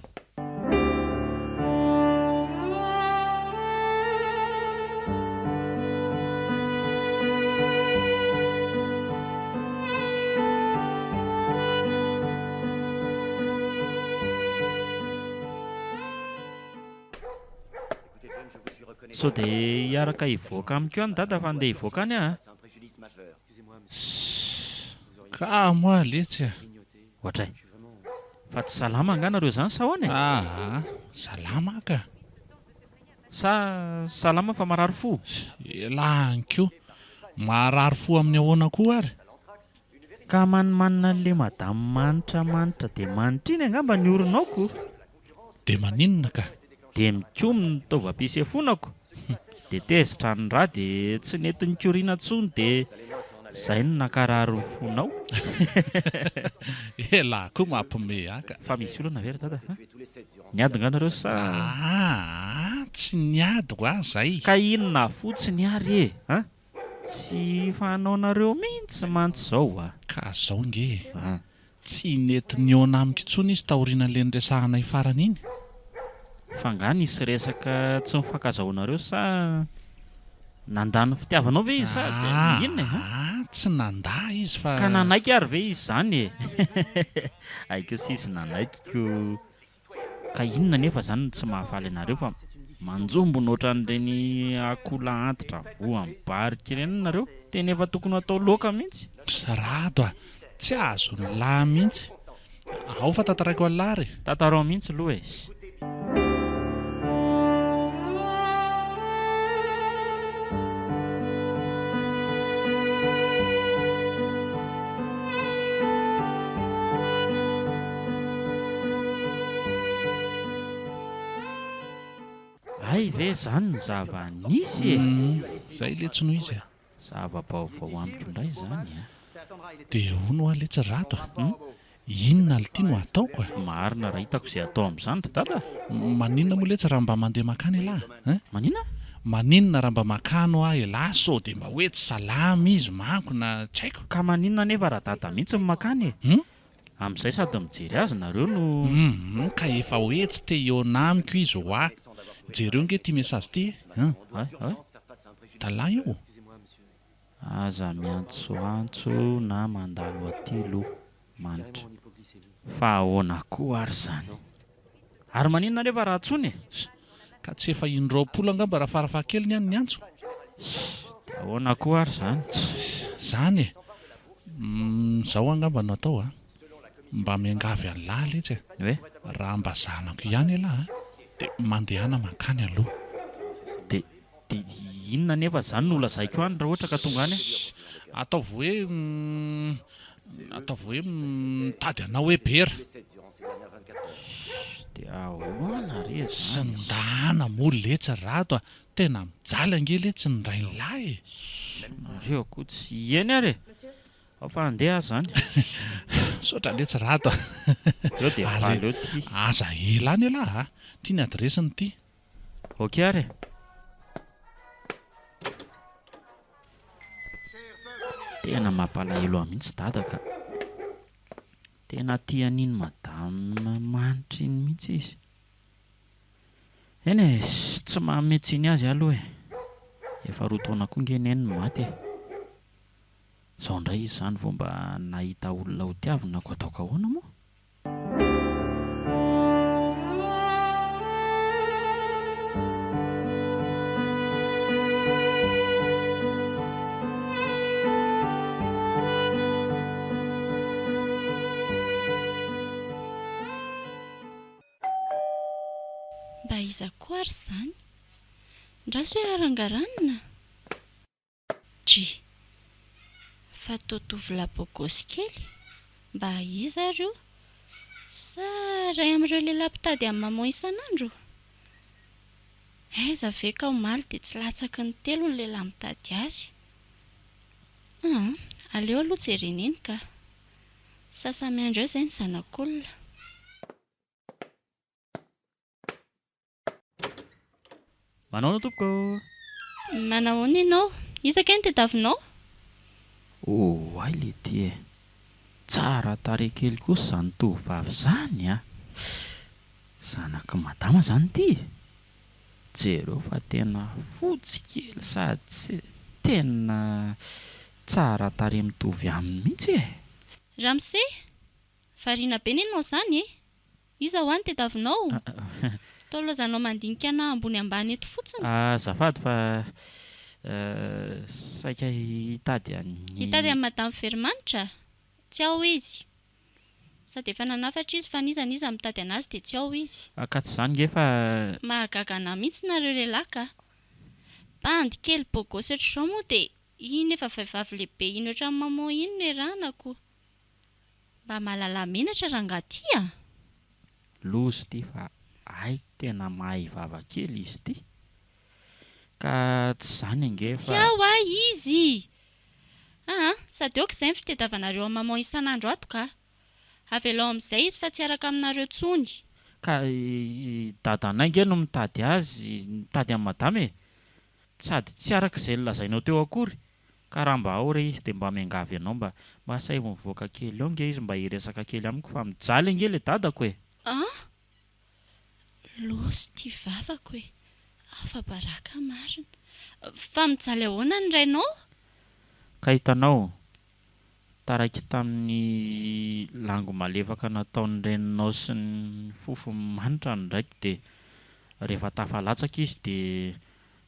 Speaker 2: Sao dia hiaraka hivoaka amiko any dada fa andeha hivoaka any aho a!
Speaker 5: Sss! Kamo aho letsy a!
Speaker 2: Ohatray. Fa tsy salama angaha nareo izany sa ahoana e?
Speaker 5: Aa! Salama aho ka!
Speaker 2: Sa salama fa marary fo?
Speaker 5: Elah any koa! Marary fo amin'ny ahoana koa ary?
Speaker 2: Ka manimanina an'le madame manitra manitra dia manitra iny angamba ny orinao ko!
Speaker 5: Dia maninona ka?
Speaker 2: Dia mikomy ny taovam-pisefonako, dia tezitra ny ra dia tsy nety nikoriana intsony dia izay no nankarary ny fonao.
Speaker 5: Elah koa mampime ahy ka!
Speaker 2: Fa misy olana ve ry dada a? Niady nga nareo sa?
Speaker 5: Aa tsy niady hoa zay!
Speaker 2: Ka inona fotsiny ary e! A! Tsy fanaonareo mintsy mantsy zao a!
Speaker 5: Ka zao nge e! Tsy nety nihaona amiko intsony izy taorianan'le niresahanay farany iny.
Speaker 2: Fa nga nisy resaka tsy nifankazahoanareo sa nandà ny fitiavanao ve izy sa inona e?
Speaker 5: Aa tsy nandà izy fa.
Speaker 2: Ka nanaiky ary ve izy zany e? Hay kosa izy nanaiky ko. Ka inona anefa izany no tsy mahafaly anareo fa manjombona ohatran'ireny akoholahy antitra voa amin'ny barika ireny nareo? Tena efa tokony hatao loaka mihitsy.
Speaker 5: Rado a! Tsy azon'lah mihitsy. Ao fa tantaraiko an'lah ary e!
Speaker 2: Tantarao mihitsy aloha e! Hay ve izany ny zava-nisy e!
Speaker 5: Zay letsy no izy a!
Speaker 2: Zava-baovao amiko indray izany a!
Speaker 5: Dia hono hoa letsy ry Rado a! Inona lty no ataoko a!
Speaker 2: Marina raha hitako izay atao amin'izany ry Dada a!
Speaker 5: Maninona moa letsy raha mba mandeha mankany elah a!
Speaker 2: Maninona?
Speaker 5: Maninona raha mba mankany hoa elah sao dia mba hoe tsy salama izy manko na tsy haiko.
Speaker 2: Ka maninona anefa raha Dada mihitsy no mankany e! Amin'izay sady mijery azy nareo no.
Speaker 5: Humm ka efa hoe tsy te hihaona amiko izy hoa! Jereo nge ity message ity e! An!
Speaker 2: Ay ay!
Speaker 5: Dalahy io!
Speaker 2: Aza miantsoantso na mandalo aty lo manitra. Fa ahoana koa ary izany? Ary maninona anefa raha antsoina e?
Speaker 5: Ka tsy efa in-droapolo angamba raha farafahakeliny aho no niantso?
Speaker 2: Dia ahoana koa ary izany?
Speaker 5: Izany e! Izao angamba no atao a! Mba miangavy an'lah letsy e!
Speaker 2: Hoe?
Speaker 5: Raha mba zanako ihany elah a! Dia mandehana mankany aloha.
Speaker 2: Dia. Dia inona anefa izany no holazaiko any raha ohatra ka tonga any aho?
Speaker 6: Ataovy hoe, ataovy hoe mitady anao hoe Bera.
Speaker 2: Dia ahoana re izany e?
Speaker 6: Sindana moa letsy Rado a! Tena mijaly ange letsy ny rainilahy e!
Speaker 2: Nareo koa tsy eny ary e! Ao fa handeha aho izany.
Speaker 6: Misaotra letsy Rado a!
Speaker 2: Eo dia faly eo ty.
Speaker 6: Aza ela any ialahy a! Ty ny adiresiny ty.
Speaker 2: Ok ary e! Tena mampalahelo ahy mihitsy dada ka. Tena tia an'iny madame Manitra iny mihitsy izy. Eny e, tsy manome tsiny azy aho aloha e. Efa roa taona koa nge neny no maty e. Izao indray izy izany vao mba nahita olona hotiavina ko ataoko ahoana moa?
Speaker 3: Mba iza koa ary izany? Ndraso hoe arangaranina? Dry. Fa toa tovolahy bôgôsy kely? Mba iza ary io? Sa iray amin'ireo lehilahy mpitady an'i maman isan'andro? Aiza ve ka omaly dia tsy latsaky ny telo ny lehilahy mitady azy? Aa, aleo aloha jerena eny ka. Sasa-miandry eo izay ny zanak'olona.
Speaker 2: Manahoana tompoko ô!
Speaker 3: Manahoana ianao? Iza kay no tediavinao?
Speaker 2: Oay letia e! Tsara tarehy kely kosa izany tovovavy izany a! Zanak'i madama izany ity e! Jereo fa tena fotsy kely sady tsy tena tsara tarehy mitovy aminy mihitsy e!
Speaker 3: Ramose, variana be nenao izany e! Iza hoa no tediavinao? Toa lozanao mandinika anah ambony ambany eto fotsiny.
Speaker 2: Azafady fa saika hitady an'i.
Speaker 3: Hitady an'i Madame Veromanitra? Tsy ao izy. Sady efa nanafatra izy fa n'iza n'iza mitady an'azy dia tsy ao izy.
Speaker 2: Ka tsy izany nge fa.
Speaker 3: Mahagaga anah mihitsy nareo lehilahy ka. Bandy kely beau gosse ohatr'izao moa dia iny efa vehivavy lehibe iny ohatran'i maman iny no iarahana ko. Mba mahalala menatra rangaha ty a!
Speaker 2: Loza ity fa hay tena mahay vava kely izy ity. Ka tsy izany ange fa.
Speaker 3: Tsy aho a izy! Aa sady aoka izay ny fitediavanareo an'i maman isan'andro ato ka! Avelao amin'izay izy fa tsy hiaraka aminareo tsony.
Speaker 2: Ka i dadanay ange no mitady azy, mitady an'i madama e! Sady tsy araka izay nolazainao teo akory. Ka raha mba ao re izy dia mba miangavy anao mba mba asaivo mivoaka kely eo nge izy mba hiresaka kely amiko fa mijaly ange le dadako e!
Speaker 3: An! Loza ity vavako e! Afa-baraka marina. Fa mijaly ahoana ny rainao?
Speaker 2: Ka hitanao, taraiky tamin'ny lango malefaka nataon'ny reninao sy ny fofony manitra ny raiko dia rehefa tafalatsaka izy dia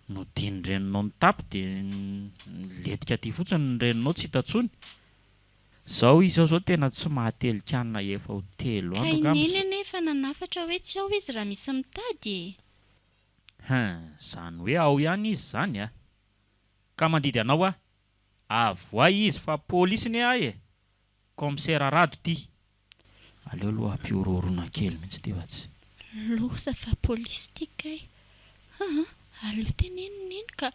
Speaker 2: nodian-dreninao nitapy dia nilentika aty fotsiny ny reninao tsy hita intsony. Zao izy ao zao tena tsy mahatelin-kanina efa ho telo
Speaker 3: Ka
Speaker 2: andro
Speaker 3: i
Speaker 2: angamba
Speaker 3: Neny
Speaker 2: izao.
Speaker 3: anie efa nanafatra hoe tsy ao izy raha misy mitady e!
Speaker 2: Hein, zany hoe ao ihany izy zany a! Ka mandidy anao aho, avoay izy fa polisy ne ahy e! Kaomisera Rado ty! Aleo aloha ampihorohoroana kely mihitsy ty fa tsy.
Speaker 3: Loza fa polisy ty kay! Aa aleo teneno Neny ka!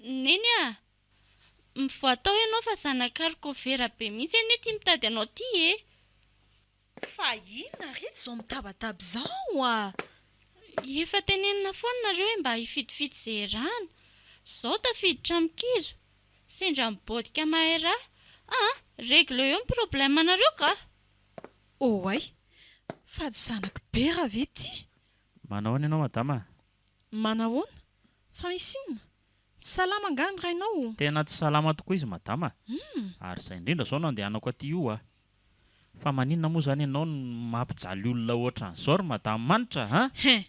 Speaker 3: Neny a! Mivoaha tao ianao fa zanak'i harikovera be mihitsy anie ty mitady anao ty e!
Speaker 4: Fa inona re tsy zao mitabataba izao a!
Speaker 3: Efa tenenina foana nareo hoe mba hifidifidy ze erahana. Zao tafiditra amin'ny kizo. Sendra mibodika mahay raha. Aa! Regleo eo ny problème nareo ka!
Speaker 4: Oay! Fa tsy zanak'i Bera ve ty?
Speaker 2: Manahoana ianao madama a?
Speaker 4: Manahoana? Fa misy inona? Tsy salama angaha ny rainao?
Speaker 2: Tena tsy salama tokoa izy madama a! Ary izay indrindra izao no andehanako aty io a! Fa maninona moa izany ianao no mampijaly olona ohatran'izao ry madame Manitra a!
Speaker 4: Hein!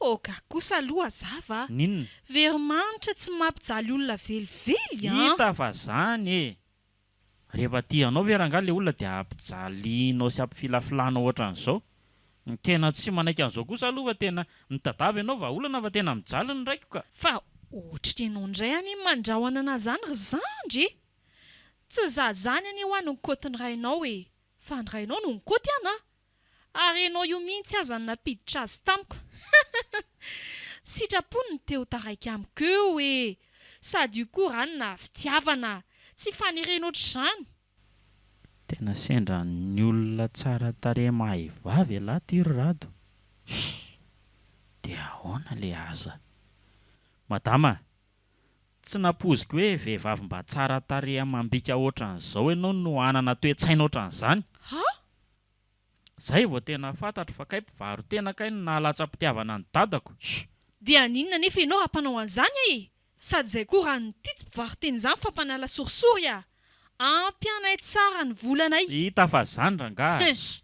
Speaker 4: Oga kosa aloha hazava a!
Speaker 2: N'inona?
Speaker 4: Veromanitra tsy mampijaly olona velively an!
Speaker 2: Hita fa zany e! Rehefa tia anao ve rangahy le olona dia ampijalianao sy ampifilafilanao ohatran'izao? Ny tena tsy manaiky an'izao kosa aloha fa tena mitadava ianao vahaolana fa tena mijaly ny raiko ka!
Speaker 4: Fa. Ohatry ny ianao indray anie mandrahona anah zany ry zandry e! Tsy za zany anie hoa no nikoty ny rainao e! Fa ny rainao no nikoty anah! Ary ianao io mihitsy aza no nampiditra azy tamiko! Sitrapony ny te ho taraiky amiko eo e! Sady io koa rano na fitiavana! Tsy fanerena ohatr'izany!
Speaker 2: Tena sendra ny olona tsara tarehy mahay vava ialahy ty ry Rado. Shh! Dia ahoana le asa? Madama a! Tsy nampoiziko hoe vehivavy mba tsara tarehy amam-bika ohatran'izao ianao no hanana toe-tsaina ohatran'izany.
Speaker 4: Ha?
Speaker 2: Zay vao tena fantatro fa kay mpivaro-tena kay no nahalatsa-pitiavana an'i dadako. Shh!
Speaker 4: Dia haninona anefa ianao raha mpanao an'izany e? Sady izay koa raha ny tia tsy mpivaro-tena izany fa mpanala sorisory a! Ampy anay tsara ny volanay.
Speaker 2: Hita fa zany rangaha a! Shh!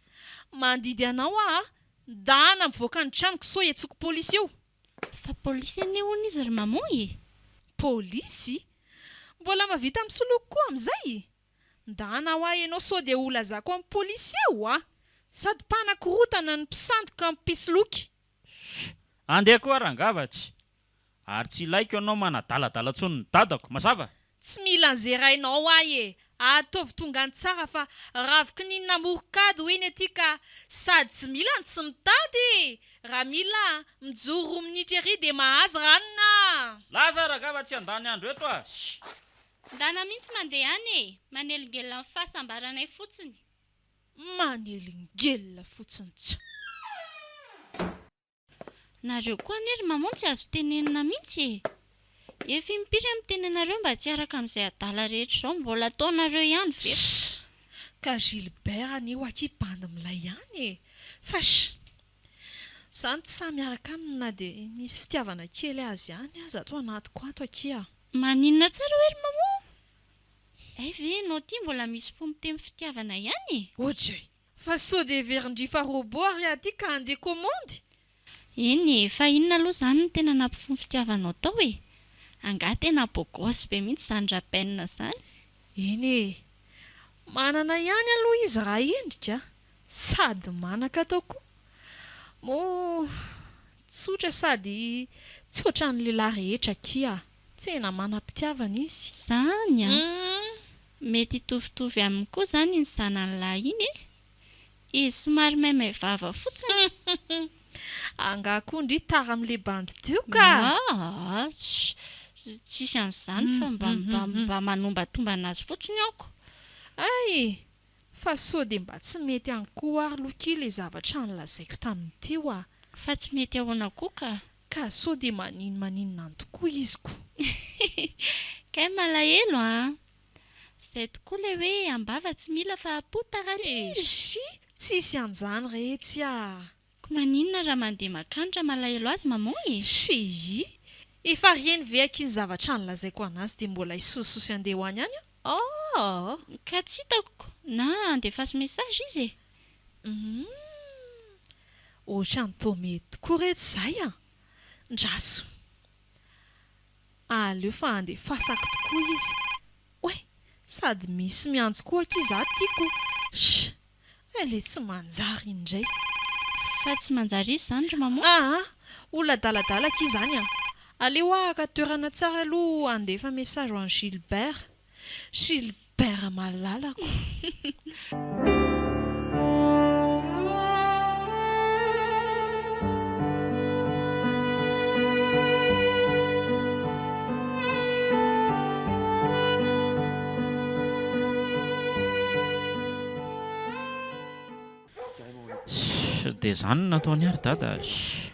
Speaker 4: Mandidy anao aho a! Ndana mivoaka ny tranoko sao hiantsoako polisy eo!
Speaker 3: Fa polisy anie hono izy ry maman e!
Speaker 4: Polisy? Mbola mahavita misoloky koa amin'izay? Ndana hoa enao sao dia ho lazako amin'ny polisy eo a! Sady mpanakorotana no mpisandoka mpisoloky.
Speaker 2: Shh! Andeha koa rangaha fa tsy. Ary tsy ilaiko ianao manadaladala tsony ny dadako, mazava?
Speaker 4: Tsy mila an'ze rainao ahy e! Ataovy tonga any tsara fa ravikininina amoron-kady hoy iny aty ka sady tsy mila no tsy mitady e! Raha mila, mijoro roa minitra ery dia mahazo ranona a!
Speaker 2: Lasa rangaha fa tsy handany andro eto a! Shh!
Speaker 3: Ndana mihitsy mandeha any e! Manelingelina ny fahasambaranay fotsiny.
Speaker 4: Manelingelina fotsiny tsa.
Speaker 3: Nareo koa anie ry maman tsy azo tenenina mihitsy e! Efa impiry aho miteny anareo mba tsy hiaraka amin'izay adala rehetra izao mbola ataonareo ihany ve?
Speaker 4: Shh! Ka Gilbert anie ho aky bandy milay ihany e! Fa shh! Zany tsy sahy miaraka aminy na dia misy fitiavana kely azy ihany aza ato anatiko ato akia.
Speaker 3: Maninona tsara hoe ry maman? Hay ve ianao ity mbola misy fo miteny fitiavana ihany e?
Speaker 4: Oadray! Fa sao dia heverin-dry fa robot ary aho ity ka handeha commande?
Speaker 3: Eny e, fa inona aloha izany no tena nampifoha ny fitiavanao tao e? Angaha tena beau gosse be mihitsy izany Ra-Ben izany?
Speaker 4: Eny e, manana ihany aloha izy raha endrika a! Sady manan-katao koa. Moa tsotra sady tsy ohatran'ny lehilahy rehetra akia. Tena manam-pitiavana izy.
Speaker 3: Izany an! Mety hitovitovy aminy koa izany iny zanany lahy iny e! Izy somary maimay vava fotsiny.
Speaker 4: Angaha koa ndry tara amin'ilay bandy teo ka!
Speaker 3: Aa! Tsisy an'izany fa mba mba mba manombatombana azy fotsiny aho ko!
Speaker 4: Hay! Fa sao dia mba tsy mety any koa ary aloha ki le zavatra nolazaiko taminy teo a!
Speaker 3: Fa tsy mety ahoana koa ka!
Speaker 4: Ka sao dia manino maninona any tokoa izy ko!
Speaker 3: Kay malahelo an! Zay tokoa le hoe am-bava tsy mila fa am-po taralila!
Speaker 4: Eshi! Tsisy an'izany retsy a!
Speaker 3: Ko maninona raha mandeha makany raha malahelo azy maman e!
Speaker 4: Shii! Efa reny ve akia ny zavatra nolazaiko anazy dia mbola hisosososy andeha ho any ihany aho? Oh!
Speaker 3: Ka tsy hitako na andefaso message izy e!
Speaker 4: Humm! Ohatran'ny toa mety tokoa retsy izay an! Ndraso! Aleo fa andefasako tokoa izy. Oay! Sady misy miantso koa akia za tiako. Shh! Hay le tsy manjary indray.
Speaker 3: Fa tsy manjary izy izany ry maman?
Speaker 4: Aa! Olona adaladala akia izany an! Aleo aho haka toerana tsara aloha handefa message ho an'i Gilbert. Gilbert malalako.
Speaker 2: Shh, dia izany no nataony ahy ry dada a! Shh.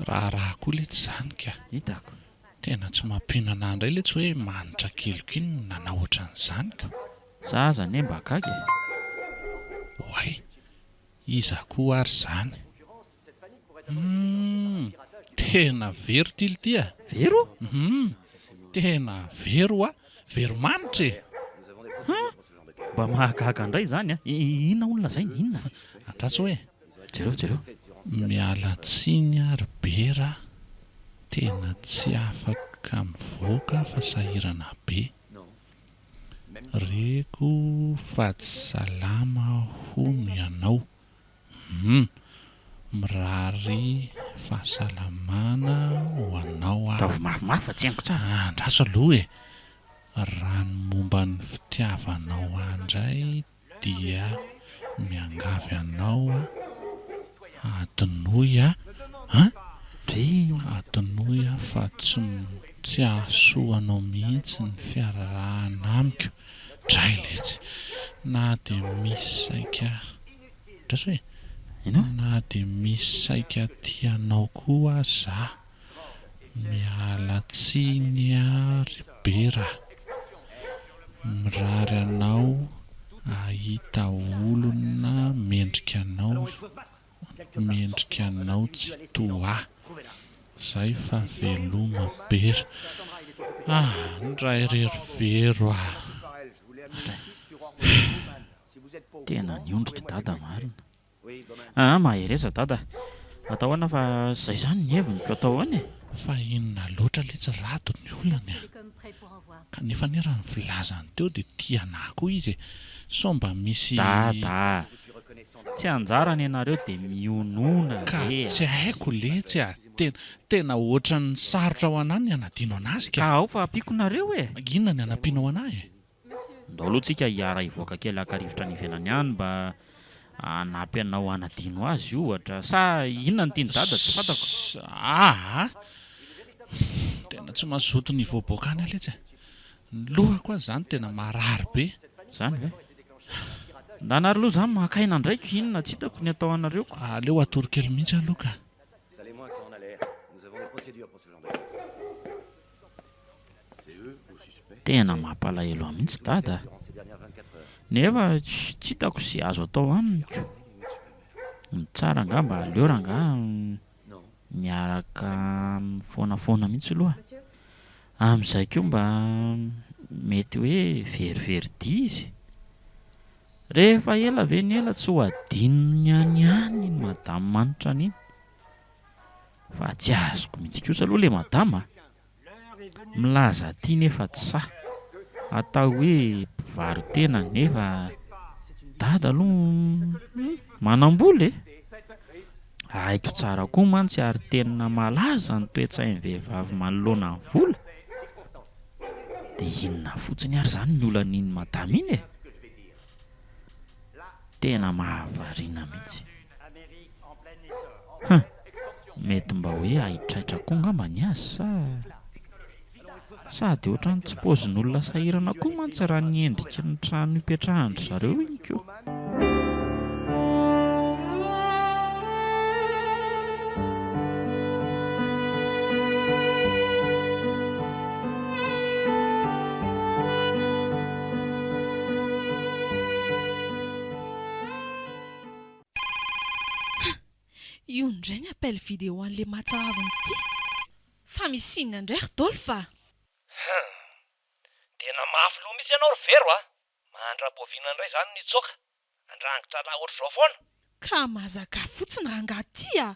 Speaker 6: Raharaha koa letsy izany ka.
Speaker 2: Hitako.
Speaker 6: Tena tsy mampino anah indray letsy hoe manitra keliko iny no nanao ohatran'izany ka.
Speaker 2: Za aza anie mba gaga e.
Speaker 6: Oay! Iza koa ary izany? Humm! Tena vero ty lty a!
Speaker 2: Vero?
Speaker 6: Humm! Tena vero hoa! Vero manitra e!
Speaker 2: Huh! Mba mahagaga indray izany a! Inona hono lazainy? Inona?
Speaker 6: Andraso hoe.
Speaker 2: Jereo, jereo.
Speaker 6: Miala tsiny aho ry Bera a! Tena tsy afaka mivoaka fa sahirana be. Reko fa tsy salama hono ianao. Humm! Mirary fahasalamana ho anao aho.
Speaker 2: Ataovy mafimafy fa tsy henoko tsara.
Speaker 6: Andraso aloha e! Raha ny momba ny fitiavanao ahy indray dia miangavy anao aho hadinoy aho an! Hadinoy aho fa tsy tsy hahasoa anao mihitsy ny fiarahana amiko. Dray letsy! Na dia misy saika Andraso e! Na dia misy saika tia anao koa aza aho. Miala tsiny aho ry Bera a! Mirary anao hahita olona mendrika anao mendrika anao tsy toa ahy. Zay fa veloma Bera. Ah! Ndray ry ry Vero ah!
Speaker 2: Ndray. Tena niondrika dada marina. Aa mahereza dada a! Atao ahoana fa zay zany ny heviny ko atao ahoana e!
Speaker 6: Fa inona loatra letsy rado ny olany a! Kanefa anie raha ny filazany teo dia tia anah koa izy e! Sao mba misy.
Speaker 2: Dada a! Tsy anjarany ianareo dia mionona
Speaker 6: Ka
Speaker 2: re a!
Speaker 6: tsy haiko letsy a! Tena tena ohatran'ny sarotra ho anah ny hanadino anazy
Speaker 2: ka! Ka ao fa ampiako nareo e!
Speaker 6: Inona ny hanampianao anah e?
Speaker 2: Ndao aloha tsika hiara hivoaka kely haka rivotra any ivelany any mba hanampy anao hanadino azy ohatra sa inona no tian'i dada tsy fantako.
Speaker 6: Aa! Tena tsy mazoto ny hivoaboaka any aho letsy e! Ny lohako aza izany tena marary be.
Speaker 2: Zany ve? Ndana ary aloha za maka aina ndraiky inona tsy hitako ny atao anareo ko.
Speaker 6: Aleo hatory kely mihitsy aloha ka.
Speaker 2: Tena mampalahelo ahy mihitsy dada a! Nefa tsy hitako izay azo atao aminy ko! Ny tsara angamba aleo rangahy miaraka aminy foana foana mihitsy aloha, amin'izay koa mba mety hoe verivery dia izy. Rehefa ela ve ny ela tsy ho adinony any ihany iny madame Manitra iny. Fa tsy azoko mihitsy kosa aloha le madama a! Milaza aty nefa tsy sahy. Atao hoe mpivaro-tena nefa dada aloha hum manam-bola e! Haiko tsara koa mantsy ary tena malaza ny toe-tsain'ny vehivavy manoloana ny vola. Dia inona fotsiny ary izany ny olan'iny madama iny e? Tena mahavariana mihitsy. Hum! Mety mba hoe haitraitra koa angamba ny azy sa. Sady ohatran'ny tsy paozin'olona sahirana koa mantsy raha ny endriky ny trano ipetrahan-dry zareo iny ko.
Speaker 4: Io indray ny appel vidéo an'le mahatsiravina ity. Fa misy inona indray ry Dolph a?
Speaker 7: Hum! Tena mafy loha mihitsy ianao ry Vero a! Mandra-boaviana indray izany ny hitsoaka, handrangitra anah ohatr'izao foana?
Speaker 4: Ka mazaka fotsiny rangahy ty a!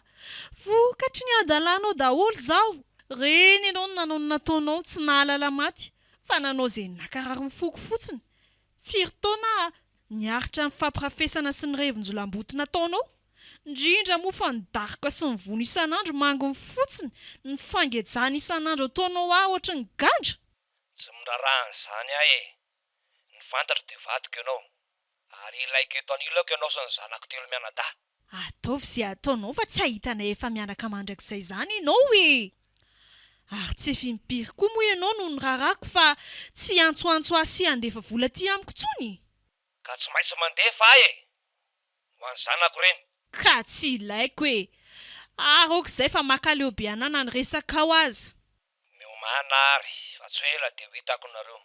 Speaker 4: Vokatry ny hadalanao daholo izao! Reny ianao no nanao ny nataonao tsy nahalala maty fa nanao izay nakarary ny foko fotsiny. Firy taona aho niaritra ny fampirafesana sy ny revin-jolamboto nataonao? Indrindra moa fa ny daroka sy ny vono isan'andro manginy fotsiny, ny fangejana isan'andro ataonao ahy ohatry ny gadra!
Speaker 7: Tsy miraharaha an'izany aho e! Ny fantatro dia vadiko ianao, ary ilaiko eto anilako ianao sy ny zanako telo mianadahy.
Speaker 4: Ataovy izay ataonao fa tsy hahitanay efa mianaka mandrakizay izany ianao e! Ary tsy efa impiry koa moa ianao no nirarako fa tsy hiantsoantso ahy sy handefa vola aty amiko intsony?
Speaker 7: Ka tsy maintsy mandefa ahy e! Ho an'ny zanako ireny.
Speaker 4: Ka tsy ilaiko e! Ary aoka izay fa makaleo be anah na ny resakao aza.
Speaker 7: Miomàna ary fa tsy ho ela dia ho hitako nareo.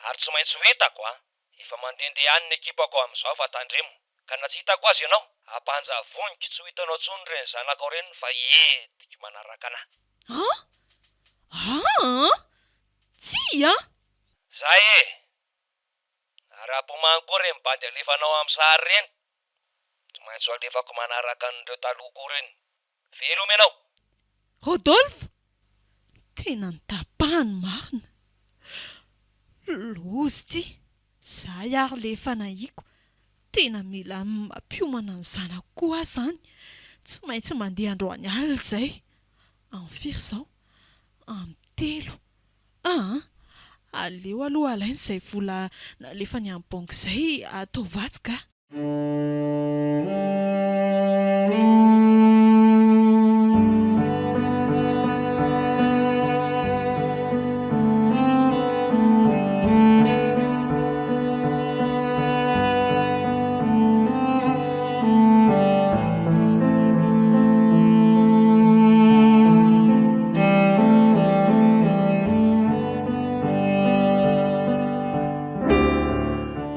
Speaker 7: Ary tsy maintsy ho hitako an! Efa mandehandeha any ny ekipako amin'izao fa tandremo ka na tsy hitako aza ianao, ampanjavoniko tsy ho hitanao intsony ireny zanakao ireny fa entiko manaraka anah.
Speaker 4: An! An! Tsia an!
Speaker 7: Zay e! Ary ampomano koa ireny bandy alefanao amin'ny sary ireny, tsy maintsy ho alefako manaraka an'ireo taloha koa ireny. Veloma ianao!
Speaker 4: Rodolphe! Tena notapahany marina. Loza ity! Zay ary le efa nahiko. Tena mila mampiomana ny zanako koa aho zany. Tsy maintsy mandeha androany alina izay. Amin'ny firy izao? Amin'ny. telo. Aa! Aleo aloha alaina izay vola nalefany amin'ny banky izay atao vatsy ka!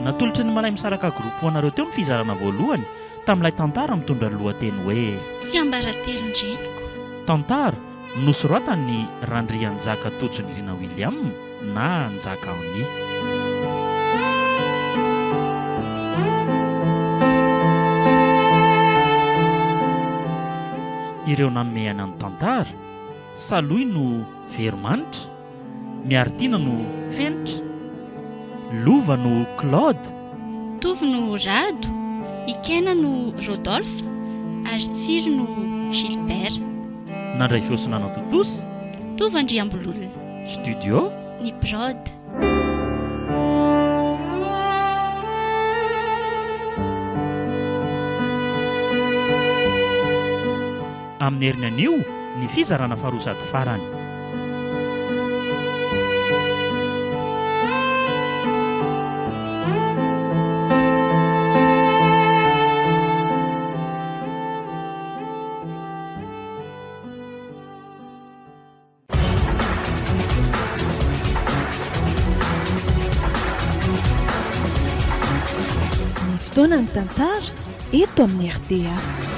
Speaker 2: Natolotry ny Malay Misaraka Group ho anareo teo ny fizarana voalohany tamin'ilay tantara mitondra ny lohateny hoe.
Speaker 3: Tsiambaratelon-dreniko.
Speaker 2: Tantara nosoratan'i Randrianjaka Tojonirina William na Njaka Annie. Ireo nanome aina ny tantara, Salohy no Veromanitra, Miaritiana no Fenitra, Lova no Claude,
Speaker 3: Tovo no Rado, Ikaina no Rodolphe ary Tsiry no Gilbert.
Speaker 2: Nandray feo sy nanatontosa.
Speaker 3: Tovo Andriambololona.
Speaker 2: Studio.
Speaker 3: Ny prod.
Speaker 2: Amin'ny heriny anio ny fizarana faharoa sady farany.
Speaker 1: Ny fotoana ny tantara eto amin'ny rta.